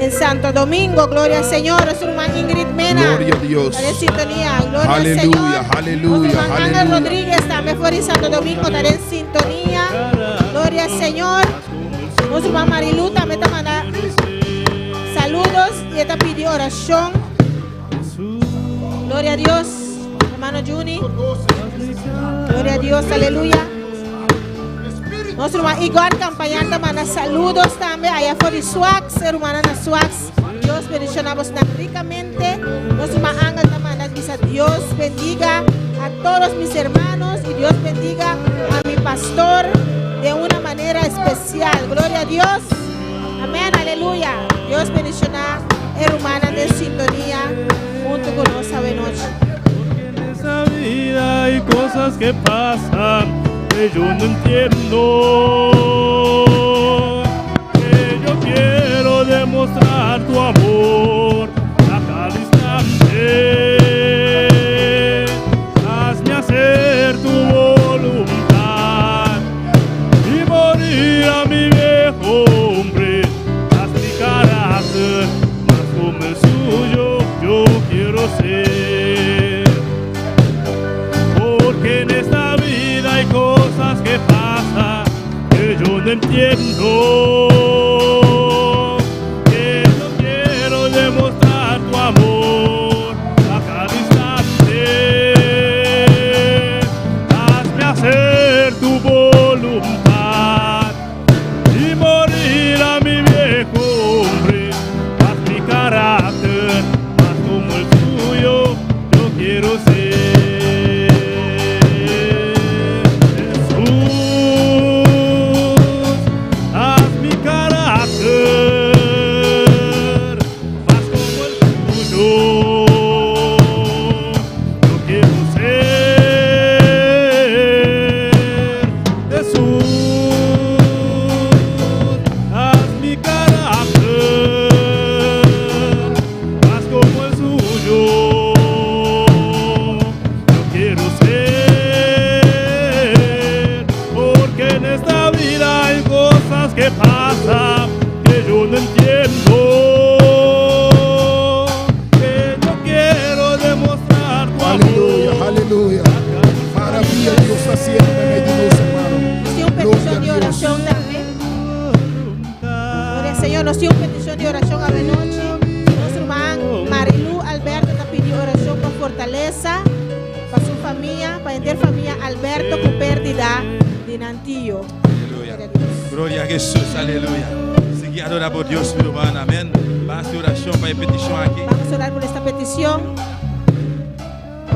En Santo Domingo, gloria al Señor. Nuestro hermano Ingrid Mena. Gloria a Dios. Está en sintonía. Gloria Aleluya, al Señor. aleluya, Nuestro hermano Ángel aleluya. Rodríguez también fue en Santo Domingo, está en sintonía. Gloria al Señor. Nuestro hermano Marilu también te manda saludos y esta pidió oración. Gloria a Dios, hermano Juni. Gloria a Dios, aleluya. Nos ruman Igor Campañan ta manda saludos tambe aya for di Swax, e rumannan na Swax. Dios bendiciona bosnan ricamente. Nos ruman Angel ta manda bisa Dios bendiga a todos mis hermanos y Dios bendiga a mi pastor de una manera especial. Gloria a Dios. Amén, aleluya. Dios bendiciona e rumannan den sintonia hunto cu nos awe nochi. Porque en esta vida hay cosas que pasan que yo no entiendo. Que yo quiero demostrar tu amor a cada instante. Hazme hacer tu voluntad y morir a mi viejo hombre. Haz mi carácter más como el suyo, yo quiero ser. Porque en esta vida hay cosas que pasan que yo no entiendo. Que yo quiero demostrar tu amor a cada instante. Hazme hacer tu voluntad y morir a mi viejo hombre. Haz mi carácter más como el tuyo, yo quiero ser. Jesús, haz mi carácter más como el tuyo. Yo quiero ser Jesús, haz mi carácter más como el suyo. Yo quiero ser, porque en esta vida hay cosas que pasan que yo no entiendo. Que yo quiero demostrar tu Aleluya, amor. aleluya. Maravilla Dios ta hasiendo den medio di nos, hermano. Nos tin un Gloria petishon a di Dios. orashon tambe. Gloria al Señor. Nos tin un petishon di orashon anochi. Nos ruman Marilu Alberto ta pidi orashon pa fortalesa, pa su famia, pa henter famia Alberto ku pèrdida di nan tio. Aleluya. Gloria a Dios. Gloria a Jesús, aleluya. Sigui adorá bo Dios, mi ruman. Amèn. Ban hasi orashon pa e petishon aki. Vamos a orar por esta petición.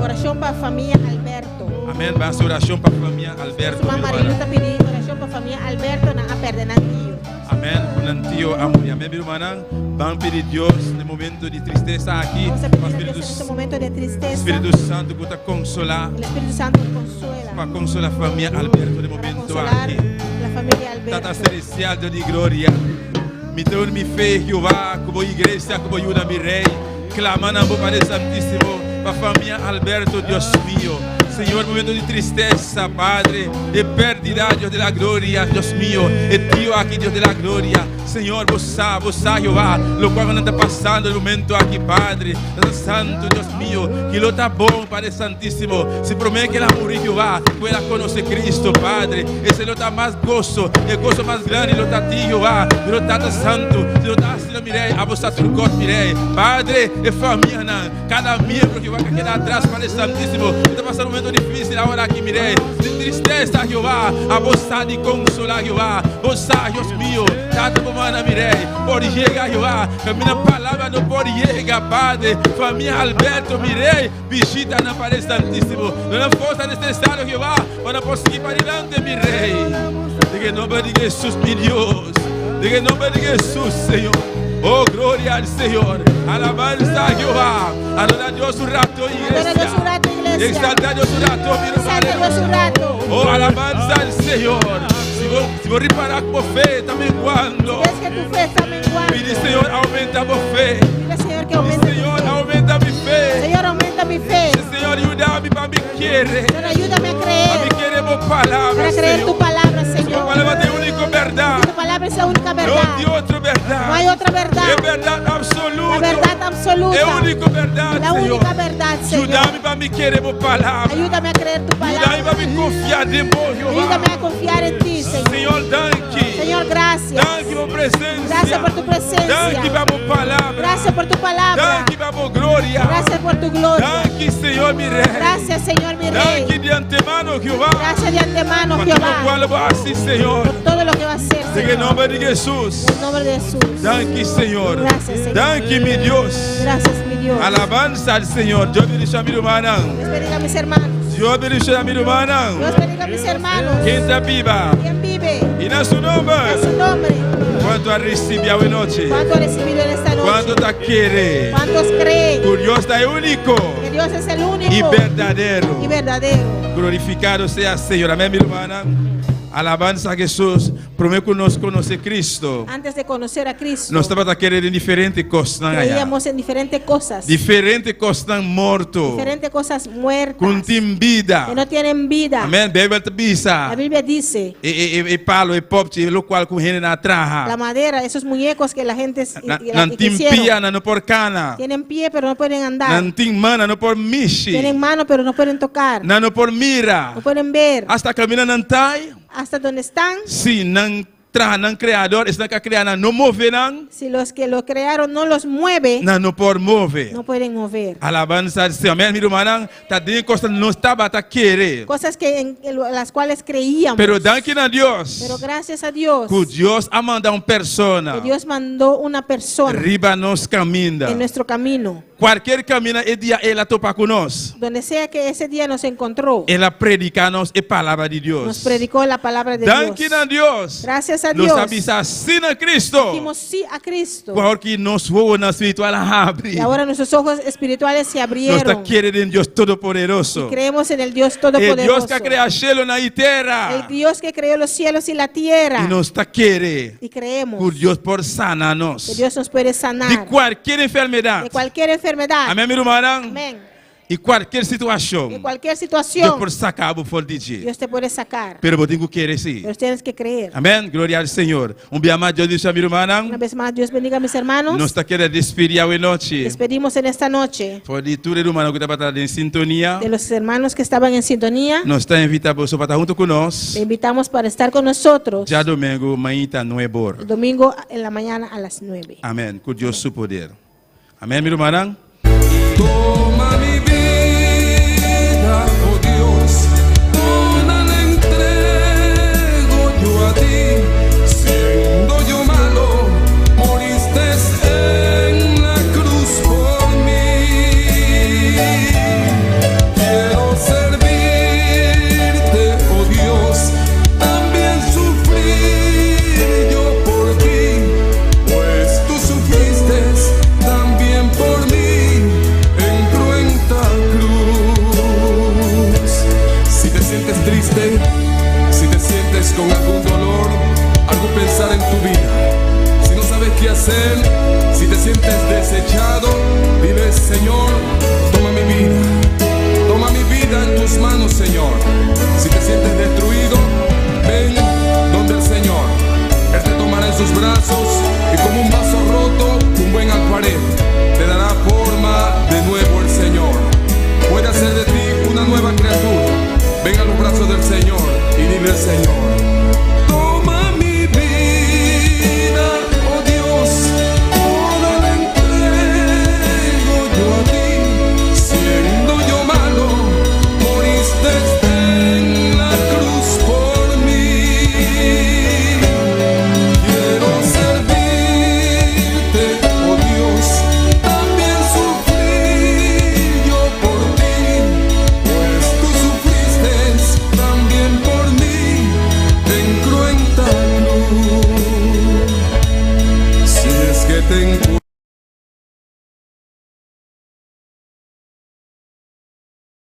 Orashon pa famia Alberto. Amèn. Ban hasi orashon pa famia Alberto, mi ruman. Marilu ta pidi orashon pa famia Alberto, nan a pèrdè nan tio. Amèn. Ku nan tio a muri. Amèn, mi rumannan. Ban pidi Dios den momento di tristesa aki. Vamos a pedir a Dios en este momento de tristesa. Spiritu Santu ku ta konsolá. El Espíritu Santo consuela. Pa konsolá famia Alberto den momento aki. La familia Alberto. Tata Celestial, Dios di gloria, mi ta uni mi fe, Jehová, ku bo iglesia, ku bo yuda mi Rey. Clama na bo Padre Santísimo pa famia Alberto, Dios mío. Señor, momento di tristeza, Padre, de pérdida, Dios de la gloria, Dios mío, e tío aki, Dios de la gloria. Señor, bo sa, bo sa, Jehová, locual nan ta pasando e momento aki, Padre. Tata Santo, Dios mío, ki lo ta bon, Padre Santísimo, si promé ke el a muri, Jehová, ku el a conoce Cristo, Padre, ese lo ta mas gozo, e gozo mas grandi lo ta ti, Jehová. Pero Tata Santo, si lo ta asina, mi Rey, abo sa tur cos, mi Rey. Padre, e famianan, cada miembro, Jehová, ke a keda atras, Padre Santísimo, ku ta pasa un momento difícil awor aki, mi Rey, di tristesa, Jehová, abo sa di consolá, Jehová. Bo sa, Dios mío, Tata bo manda, mi Rey, por yega, Jehová, Camina palabra no por yega, Padre. Famia Alberto, mi Rey, bishita nan, Padre Santísimo. Duna nan forsa necesario, Jehová, pa nan por sigui padilanti, mi Rey. Den e nomber di Jesús, mi Dios. Den e nomber di Jesús, Señor. Oh, gloria al Señor. Alabanza a Jehová. Adora a Dios un rato, iglesia. Adora a Dios un rato, iglesia. Exalta a Dios un rato, mi hermano. Exalta a Dios un rato. Oh, alabanza al Señor. Si bo, si bo ripara ku bo fe ta menguando. Si ves que tu fe está menguando. Pidi Señor aumenta bo fe. Dile Señor que aumente Di Señor aumenta mi fe. Señor aumenta mi fe. Di Señor yuda mi pa mi kere. Señor ayúdame a creer. Pa mi kere bo palabra. Para creer tu palabra, Señor. Tu palabra ta e úniko bèrdat. Tu palabra es la única verdad. No tin otro bèrdat. No hay otra verdad. E bèrdat absoluto. La verdad absoluta. E úniko bèrdat, La única verdad, Señor. Yuda mi pa mi kere bo palabra. Ayúdame a creer tu palabra. Yuda mi pa mi konfia den bo, Jehová. Ayúdame a confiar en ti, Señor. Señor, danki. Señor, gracias. Danki pa bo presensia. Gracias por tu presencia. Danki pa bo palabra. Gracias por tu palabra. Danki pa bo gloria. Gracias por tu gloria. Danki, Señor, mi Rey. Gracias, Señor, mi Rey. Danki di antemano, Jehová. Gracias de antemano, Pa Jehová. tur lokual bo hasi, Señor. Por todo lo que va a hacer, Den e Señor. nomber di Jesús. En el nombre de Jesús. Danki, Señor. Gracias, Señor. Danki, mi Dios. Gracias, mi Dios. Alabanza al Señor. Dios bendiga mi rumannan. Dios bendiga a mis hermanos. Dios bendiga mi rumannan. Dios bendiga a mis hermanos. Ken ta biba? ¿Quién vive? I na su nomber. En su nombre. Kuantu a risibí awe nochi? ¿Cuánto ha recibido en esta noche? Kuantu ta kere? ¿Cuántos creen? Ku Dios ta e úniko. Que Dios es el único. I berdadero. Y verdadero. Glorifikado sea Señor. Amèn, mi rumannan. Alabansa a Hesus. Promé ku nos konosé Cristo. Antes de conocer a Cristo. Nos tabata kere den diferente kosnan allá. Creíamos en diferentes cosas. Diferente kosnan morto. Diferentes cosas muertas. Ku no tin bida. Que no tienen vida. Amén. Beibel ta bisa. La Biblia dice. E e e palo, e popchi, lokual ku hendenan a traha. La madera, esos muñecos que la gente Nan tin pia, nan no por kana. Tienen pie, pero no pueden andar. Nan tin man, nan no por mishi. Tienen mano, pero no pueden tocar. Nan no por mira. No pueden ver. Asta kaminda nan ta ei. Hasta donde están. Si nan traha nan Kreador, esnan ku a krea nan no move nan. Si los que lo crearon no los mueve. Nan no por move. No pueden mover. Alabansa al Señor. Amén, mi rumannan. Ta den kosnan nos tabata kere. Cosas que en las cuales creíamos. Pero danki na Dios. Pero gracias a Dios. Ku Dios a manda un persona. Que Dios mandó una persona. Riba nos kaminda. En nuestro camino. Kualkier kaminda e dia el a topa ku nos. Donde sea que ese día nos encontró. El a prediká nos e palabra di Dios. Nos predicó la palabra de Dios. Danki na Dios. Gracias a Dios. Nos a bisa sí na Cristo. Dijimos sí a Cristo. Ku awor ki nos wowonan spiritual a habri. Y ahora nuestros ojos espirituales se abrieron. Nos ta kere den Dios Todopoderoso. Y creemos en el Dios Todopoderoso. E Dios ku a krea shelonan i tera. El Dios que creó los cielos y la tierra. I nos ta kere. Y creemos. Ku Dios por sana nos. Que Dios nos puede sanar. Di kualkier enfermedat. De cualquier enfermedad. Amén, mi rumannan. Amén. I kualkier situashon. De cualquier situación. Dios por saka bo for di dje. Dios te puede sacar. Pero bo tin ku kere si. Pero tienes que creer. Amén. Gloria al Señor. Un bia mas Dios bendiga mi rumannan. Una vez más Dios bendiga a mis hermanos. Nos ta kere despidi awe nochi. Despedimos en esta noche. For di tur e rumannan ku tabata den sintonia. De los hermanos que estaban en sintonía. Nos ta invita boso pa ta hunto ku nos. Te invitamos para estar con nosotros. Djadomingo mainta nuebor. El domingo en la mañana a las nuebe. Amén. Ku Dios su poder. Amén, mi rumannan.